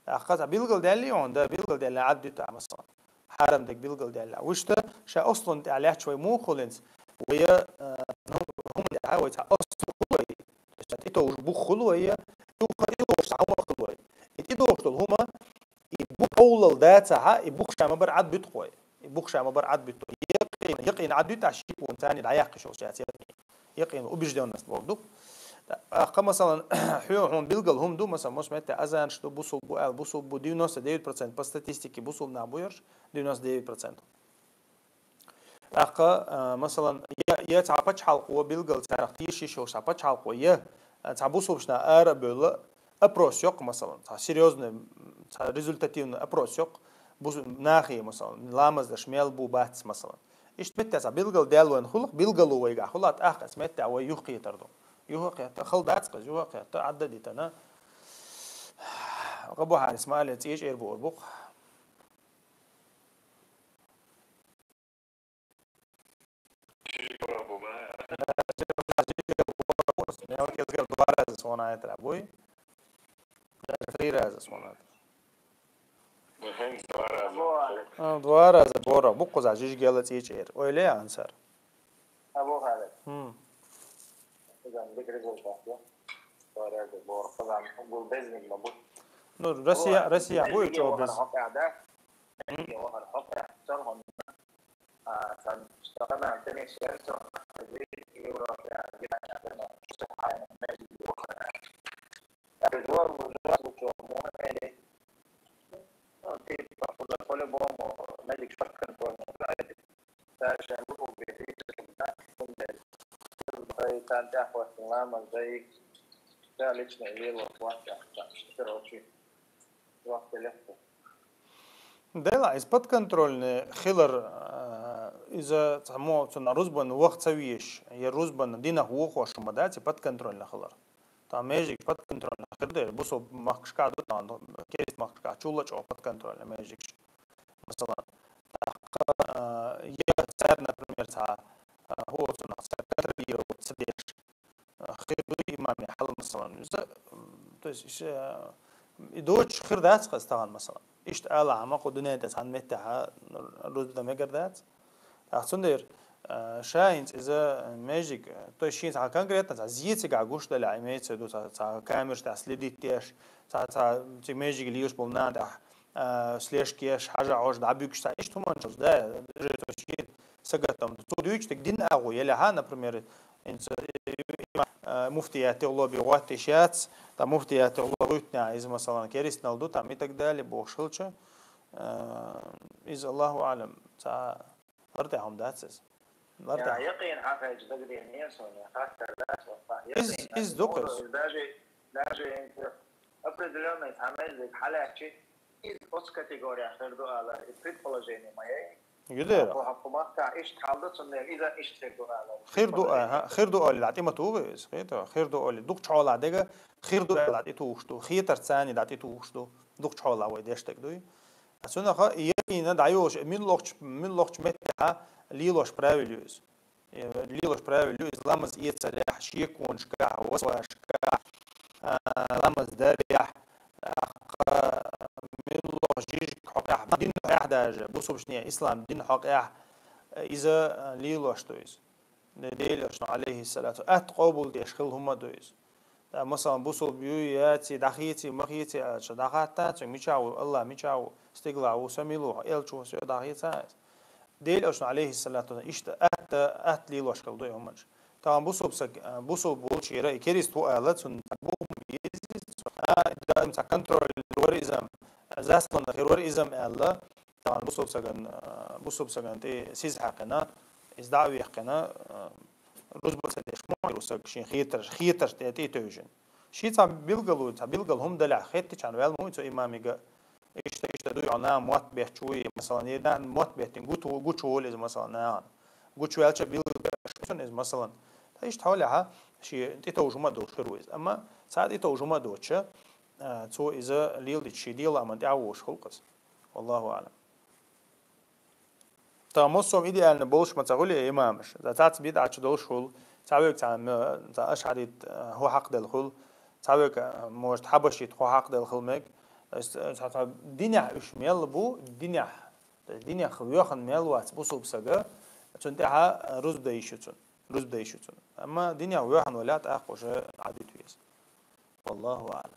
ТӀаккха цхьа билгал даьллий хьуна, да, билгал даьлла Ӏад ду тӀаккха, масалан. Хьарам дерг билгал даьлла. Вуьшта, ша ослун тӀехь лаьтташ вай муха хуьлу хӀинца? Вай, а, ну, хӀуманна тӀехь вай цхьа осл хуьлу вай. Цхьа тӀетовжа бух хуьлу вай, юха тӀедогӀуш цхьа хӀума хуьлу вай. И тӀедогӀуш долу хӀума, и бух къовлал дацахьа, и бух ша ма-барра Ӏад буьту-кх вай. И бух ша ма-барра Ӏад буьту. Якъин, якъин Ӏад буьту, аш шиъ вон царний дӀаяккхаш йолуш яц якъин. Якъин, убеждённость боху ду. ТӀаккха, масалан, хьо-, хьуна билгал хӀума ду, масалан, мос метте азанаш ду, бусулба бу аьлла, бусулба бу, девяносто девять процентов по статистике бусулба нах бу ерш, девяносто девять процентов. ТӀаккха, а, масалан, я, я цхьа пачхьалкхо билгал царах тешаш йолуш цхьа пачхьалкхо, я, а, цхьа бусулбашна ара а бевлла, опрос йоккху, масалан, цхьа серьёзный, м, цхьа результативный опрос йоккху, бусу-, нахе, масалан, ламаз даш мел бу бац, масалан. Иштта метте цхьа билгал даьлла вайн хуьлу-кх, билгало вайгахь хуьлу, тӀаккха цхьа метте вай юхакхетар ду. Юхакхетта, хала дац-кх иза, юхакхетта, Ӏадда дитана. Къа бу хьарис ма алле, цӀечӀера буур бу-кх. Два раза сона айтра буй. Даже три раза сона айтра. А, два раза бора, бу кхуза жижигела цӀечӀера. Ойла я ансар. Абу Халид. Хм. Кхуза бик результат я. Два раза бора, кхуза гул безниг ма бу. Ну, Россия, Россия буй чо без. ТӀехвоттун ламаз дайик, ца личный лело хватта, короче, вахта легко. Дела, из подконтрольный хилар, э, из цхьа мо цун рузбан вах ца веш, я рузбан динах вохош ма дац, и подконтрольный хилар. Та межик подконтрольный хир дер, бусул махкашка ду, та керист махкашка чула чо подконтрольный межик. Масалан, та, э, я цар, например, ца, э, хо цун ца контролировать ца деш. Хир ду имаме хьал, масалан, иза, м, то есть, иша, и доч хир дац хас таган, масалан. Ишт ала ама ку дуне дас ан метта ха рузда мегар дац. Ахцун дер, э, шаинц иза межик, то есть шин ца конкретно ца зицига гуш дала имеется в виду ца, ца камерш да следить деш, ца, ца ци межик лиуш болна да, э, слежки еш, хажа ож да бюкш ца ишт хуман чуз да, же то есть сагатам. Цу дюч так дин агу, ела ха, например, инца, э, муфтият лоби гуат ишац, та муфтият лоби гуйтня из, масалан, керист налду там и так далее, бохшилча. Э, из Аллаху алам, ца ларте хам дацис. Ларте. Я, якъин хакай дагадин не соня, хаттар дац, ва, Из, якъин, из дукас. Даже, даже инца определённый хамезик халячи, из оц категория хир ду ала, и предположение моей. Юдера. По хакуматка ишт халда цуннер, иза ишт хир ду ала. Хир ду, аха, хир ду али, лати ма тугис, хир ду, хир ду али. Дук чола дега, хир ду али, лати тугш ду. Хитар цани лати тугш ду. Дук чола вай дештек дуй. Асуна ха, и ина дайош, мин лохч, мин лохч метта, лилош правил юз. Э, лилош правил юз, ламаз иеца лях, шекуншка, восвашка, а, ламаз дарях, а, мин лох жиж хокъях, дин хокъях даже, бусубшне, ислам дин хокъях, э, иза, э, лилош, то есть. Делош, ну, алейхи салату, ат къобул деш хил хума, то есть. Та, масалан, бусул бюй, яци, дахици, махици, а, ча дахатта, цу мичау, Аллах мичау, стигла, у самилу, элчу, всё, дахица. Делош, ну, алейхи салату, ишта, ат, ат лилош хил дуй хуманш. Та, бусул сак, а, бусул булчира, и керист ху ала, цун, бу, ези, цун, а, да, ца контроль, варизам, заслана, хир варизам, Аллах, Та бусул саган, э, бусул саган ти сиз хакана, из дави хакана, э, рузба ца деш мо, русаг шин хитар, хитар те ти тӧжин. Ши ца билгалу, ца билгал хум даля хетти чан вел му цо имамига. Ишта, ишта дуй ана мот бехчуи, масалан, едан мот бехтин гучу, гучу из, масалан, наан. Гучу велча билгал шун из, масалан. Та ишта хавля ха, ши ти тожума дошуруиз. Ама ца ти тожума доча, э, цо иза лил дичи дила аман тя вош хулкас. Валлаху алам. Та мусом идеально болш ма ца хули имамш. За цац бит ач долш хул. Цавек ца м-, ца ашарит, э, ху хак дел хул. Цавек, э, может, хабашит ху хак дел хул мег. То есть, э, ца, ца динях уш мел бу, динях. То есть динях вёхан мел вац бусуб сага. Цун тяха, э, руз да ищу цун. Руз да ищу цун. Ама динях вёхан валят ах уже адит вес. Валлаху алам.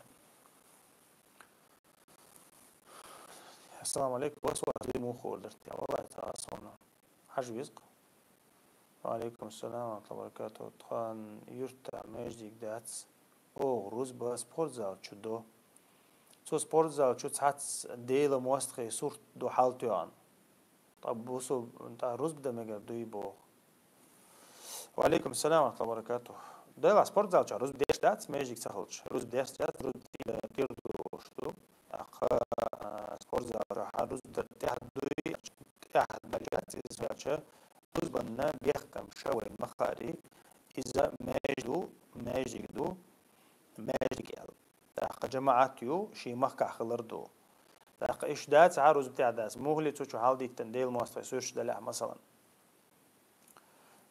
Ассаламу алейкум. Вас вас ли муху ордерт. Я валлахи та асона. Хаж визк. Ва алейкум ассалам ва рахматуллахи ва баракатуху. Тхан юрта междик дац. О, рузба спортзал чудо. Цо спортзал чу цац дейла мостхи сурт ду халтуян. Та бусу, та рузба да мегар дуй бо. Ва алейкум салам ва рахматуллахи ва баракатух. Дела спортзал ча руз деш дац, межик цахалч. Руз деш дац, руз, э, кирду шту. Аха, э, спортзал ча ха руз да тяхдуй, тяхдагац, из вача руз банна бехкам шавай махари, иза между, межик ду, межик эл. Даха жамаат ю, ши махка хилар ду. Даха иш дац, ха руз тяхдац. Мухли цу чу халдиктан дел моста сурш даля, масалан.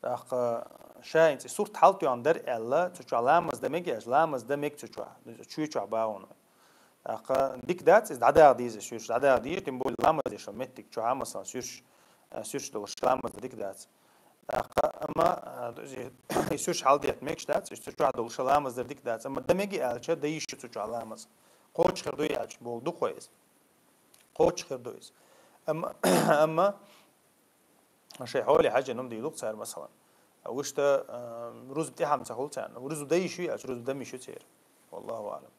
Даха шаинци сурт халтуян дар элла, цу чу ламаз да мег яш, ламаз да мег цу чу, чу чу баун. Даха дик дац, из дада дизе сурш, дада дизе, тем более ламаз дешо меттик чу, масалан, сурш, э, сурш дол ламаз да дик дац. Даха ама, э, то есть, и сурш халдият мег дац, и цу чу дол ламаз да дик дац. Ама да меги алча, да ищу цу чу ламаз. Коч херду ялч, бол ду коез. Коч херду из. Ама, ама, Шей холи хажи нум дилук цар, масалан. Вишта, э, руз тяхам цахул цар. Руз да ищу, я руз да мишу цер. Валлаху алам.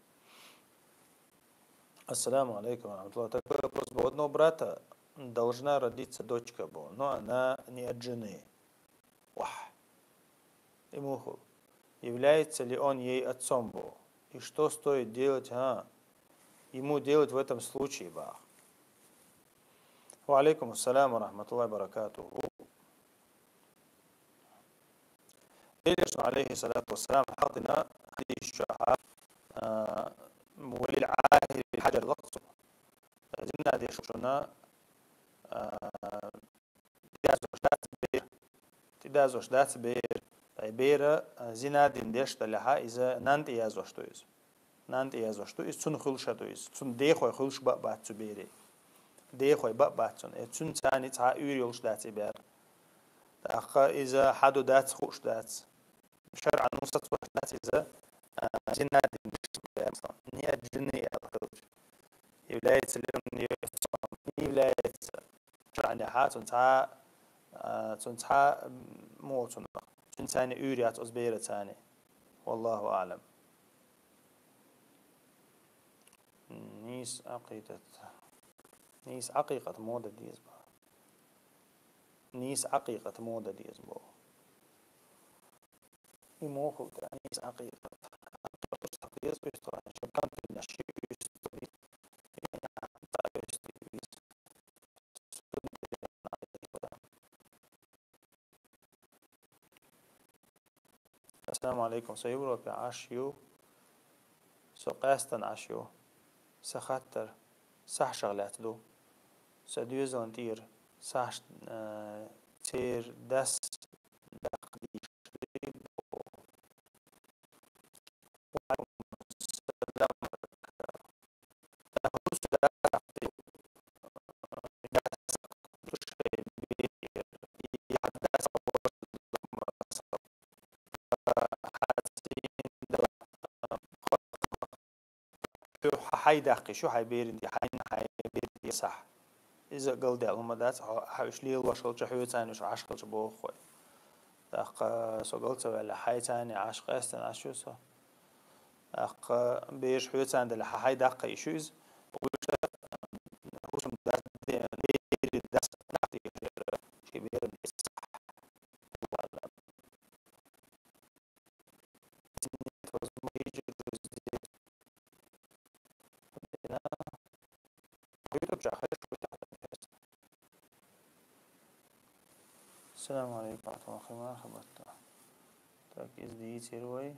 Ассаламу алейкум ва рахматуллах. Такой вопрос. У одного брата должна родиться дочка, бо, но она не от жены. Вах. Ему ху. Является ли он ей отцом, бо? И что стоит делать, а? Ему делать в этом случае, бах. Ва алейкум ассалам ва рахматуллахи ва баракатуху. Элчано, алейхи салату вассалам, хьалтина хадис чу, а, وللعاهر بالحجر, лакхцо. Зина деш волчунна, а, тӀедоазуш дац бер. ТӀедоазуш дац бер. Ай бера, а, зина дина деш далехьа, иза нанна тӀеязош ду иза. Нанна тӀеязош ду иза, цунна хуьлуш а ду иза. Цунна дехой хуьлуш ба а бац цу берий. Дехой ба а бац цунна. Э, цуьнан царна цхьа а уьйр йолуш дац и бер. ТӀаккха иза хьаду дац, хууш дац. ШарӀан ву сацош дац иза, а, зина дина деш далехьа, масалан, не от жены аьлла хилча. Является ли он её отцом? Не является. ШарӀанехьа цунна цхьа, а, цунна цхьа, м, муха цунах. Цуьнан царна уьйр яц оцу бераца. Валлаху аълам. Нийса Ӏакъикъат. Нийса Ӏакъикъат муха дан деза боху? Нийса Ӏакъикъат муха дан деза боху? И муха ду нийса Ӏакъикъат? Ӏакъикъат деза, уьстагӀ, шен кӀантана ши уьстагӀ виса, я цхьа уьстагӀ виса. Ассаламу алейкум. Со Европе Ӏаш ю. Со къаьстина Ӏаш ю. Сан хаттар сахьтех лаьцна ду. Сан доьзална тӀера сахьт, э, церан дас даккха дийшина. Хьо хьайн даккхий шу, хьайн беран тӀе, хьайн, хьайн беран тӀе сахь. Иза галдаьлла хӀума дац, хьо, хьо уьш лелош хилча, хьоьца уьш Ӏаш хилча боху хӀой. ТӀаккха со гал ца ваьлла, хьайца Ӏаш, къаьстина Ӏаш ю со. ТӀаккха бераш хьоьца далахь, хьайн даккхий шу иза. Вуьш хӀусам дац, де-, дерриг дац, нах тӀе шен беран тӀе сахь. Нет возможности здесь. Да. Ютуб чохь хезаш ву тахана. Ассаламу алейкум, ва рахматуллахи ва баракатух. Так, иза дийцира вай.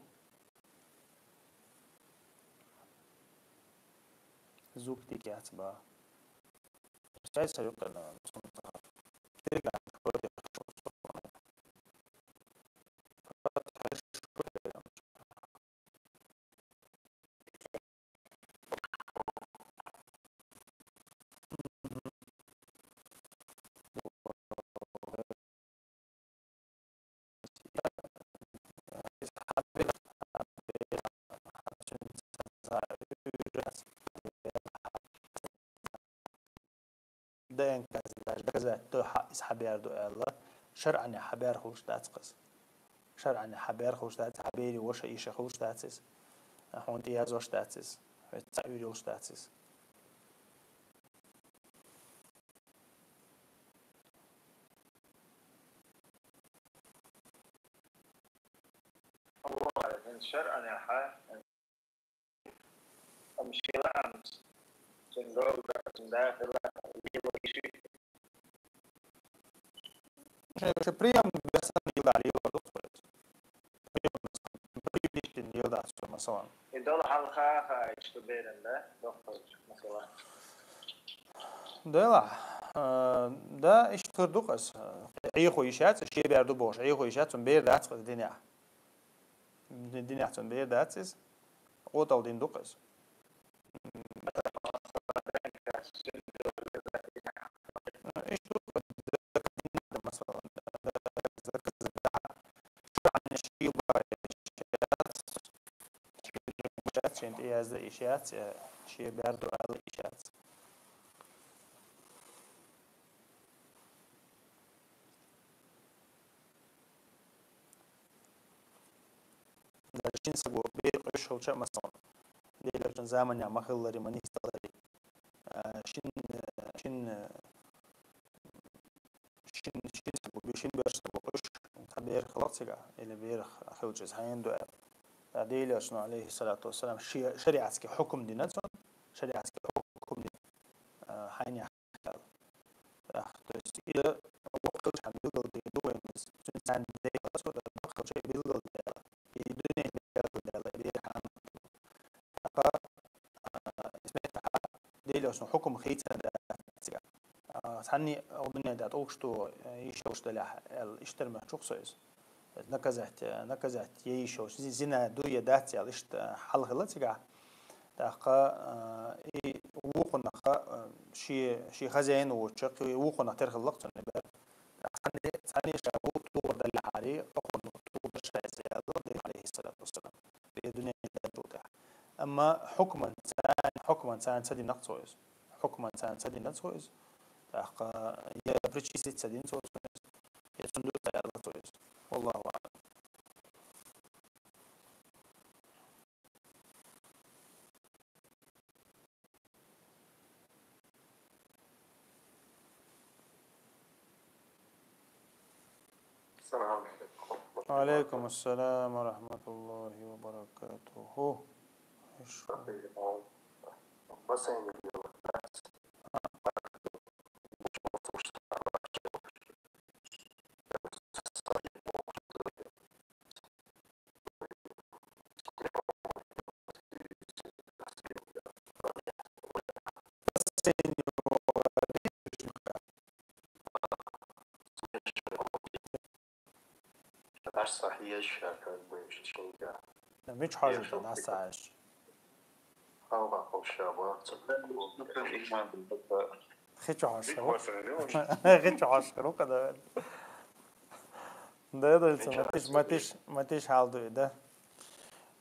Звук дика яц боху. Сайса юкъана. ДНК-ца даже доказать до хьан иза хьан бер ду аьлла, шарӀанехь хьан бер хуьлуш дац-кх иза. ШарӀанехь хьан бер хуьлуш дац, хьан берийн ваша, йиша хуьлуш дац иза. Хьуна тӀеязош дац иза. Хьоьца цхьа уьйр йолуш дац иза. ШарӀанехь Амма шен лаамца, шен галда, шен дахила, лело йиш ю. Шен, шен приёмный бесса лела, лела ду-кх иза. Приёмный бесса, приёмный лела дац, масалан. И дола хьалха а хаьа, иштта беран, да? Доккхачу, масалан. Делахь, а, да, иштта хир ду-кх иза. Ӏехо йиш яц, шен бер ду бохуш, Ӏехо йиш яц, цунна бер дац-кх иза динехь. Ди-, динехь цунна бер дац иза. Къоталла дина ду-кх иза. Иштта ду-кх, масалан, шен тӀеязда йиш яц, я шен бер ду аьлла йиш яц. Даже шина стага бер къуьйсуш хилча а, масалан, Делан Элчан заманехь ма-хиллара, ма нисделлара, а, шин, шин, шин, шин стага, шин боьрша стага къуьйсуш, цхьа бер хилла, цига, или берах хилча иза хьайна ду аьлла. ТӀаккха Делан Элчано, алейхиссалату вассалам, ши-, шариатский хьукм дина цунна, шариатский хьукм дина, а, хьайна яхь аьлла. ТӀаккха, то есть, и вокхалча хьан билгал ду вайна, цуьнан царна дегӀ ца доккхалча билгал даьлла. И дуьнен билгал даьлла, и берах хьан. ТӀаккха, а, исмаьтта Делан Элчано хьукм хийцина дац цига. А, цхьанне а дуьнен тӀа тӀулгаш тӀо, а, йиш йолуш далехь, аьлла, иштта мехчух со иза. Наказать, наказать е йиш йолуш, зи-, зина ду е дац аьлла, иштта хьал хилла цигахь. ТӀаккха, а, и вукхунах, а, шен, шен хозяин воцучу, кхин вукхунах тера хилла-кх цунна и бер. Цхьанне, цхьанне ша вукху тухур далехьара, тӀаккха тухур ша иза аьлла, Делан Элчано, алейхиссалату вассалам. И дуьнен тӀа долу тӀехь. Амма хьукман царна, хьукман царна ца дина-кх цо иза. Хьукман царна ца дина цо иза. ТӀаккха я причислить ца дина цо иза, я цунна дуьхьал аьлла цо иза. Валлаху аълам. السلام عليكم ورحمة الله وبركاته. Алейкум ассалам ва рахматуллахи ва баракатуху. Иш- Мича хьожуш ду дӀасахьоьжуш? Хи чу хьожуш хир ву-кх, да. Дела, ма тиша, ма тиша, ма тиша хьал ду и, да.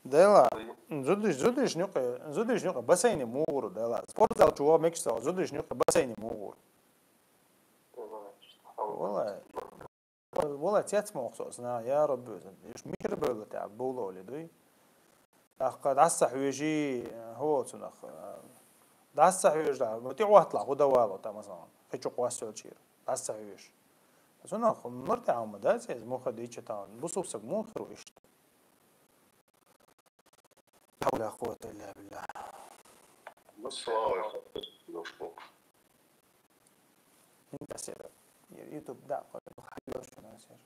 Дела, зудаш, зудаш нуькъе, зудаш нуькъе бассейне мугӀур, дела. Спортзал чу ваха мегаш ца ваха, зудаш нуькъе бассейне мугӀур. Валлай. Валлай, цец ма вахса аса, на, я Рабби, уьш мичара бевлла тӀехь, бовла олий дуй. ТӀаккха дӀасахьоьжий, хӀо цунах, дӀасахьоьжу, да, тӀе Ӏотталахь, хӀу дан вало, там, масалан, хи чу кхоссайолчера. ДӀасахьоьжуш. Цунах мур тӀехь хӀума дац, иза муха дийча там, бусулба саг муха хир ву иштта? لا حول ولا قوة إلا بالله. ХӀинца аса YouTube даккха хьайош ю аса.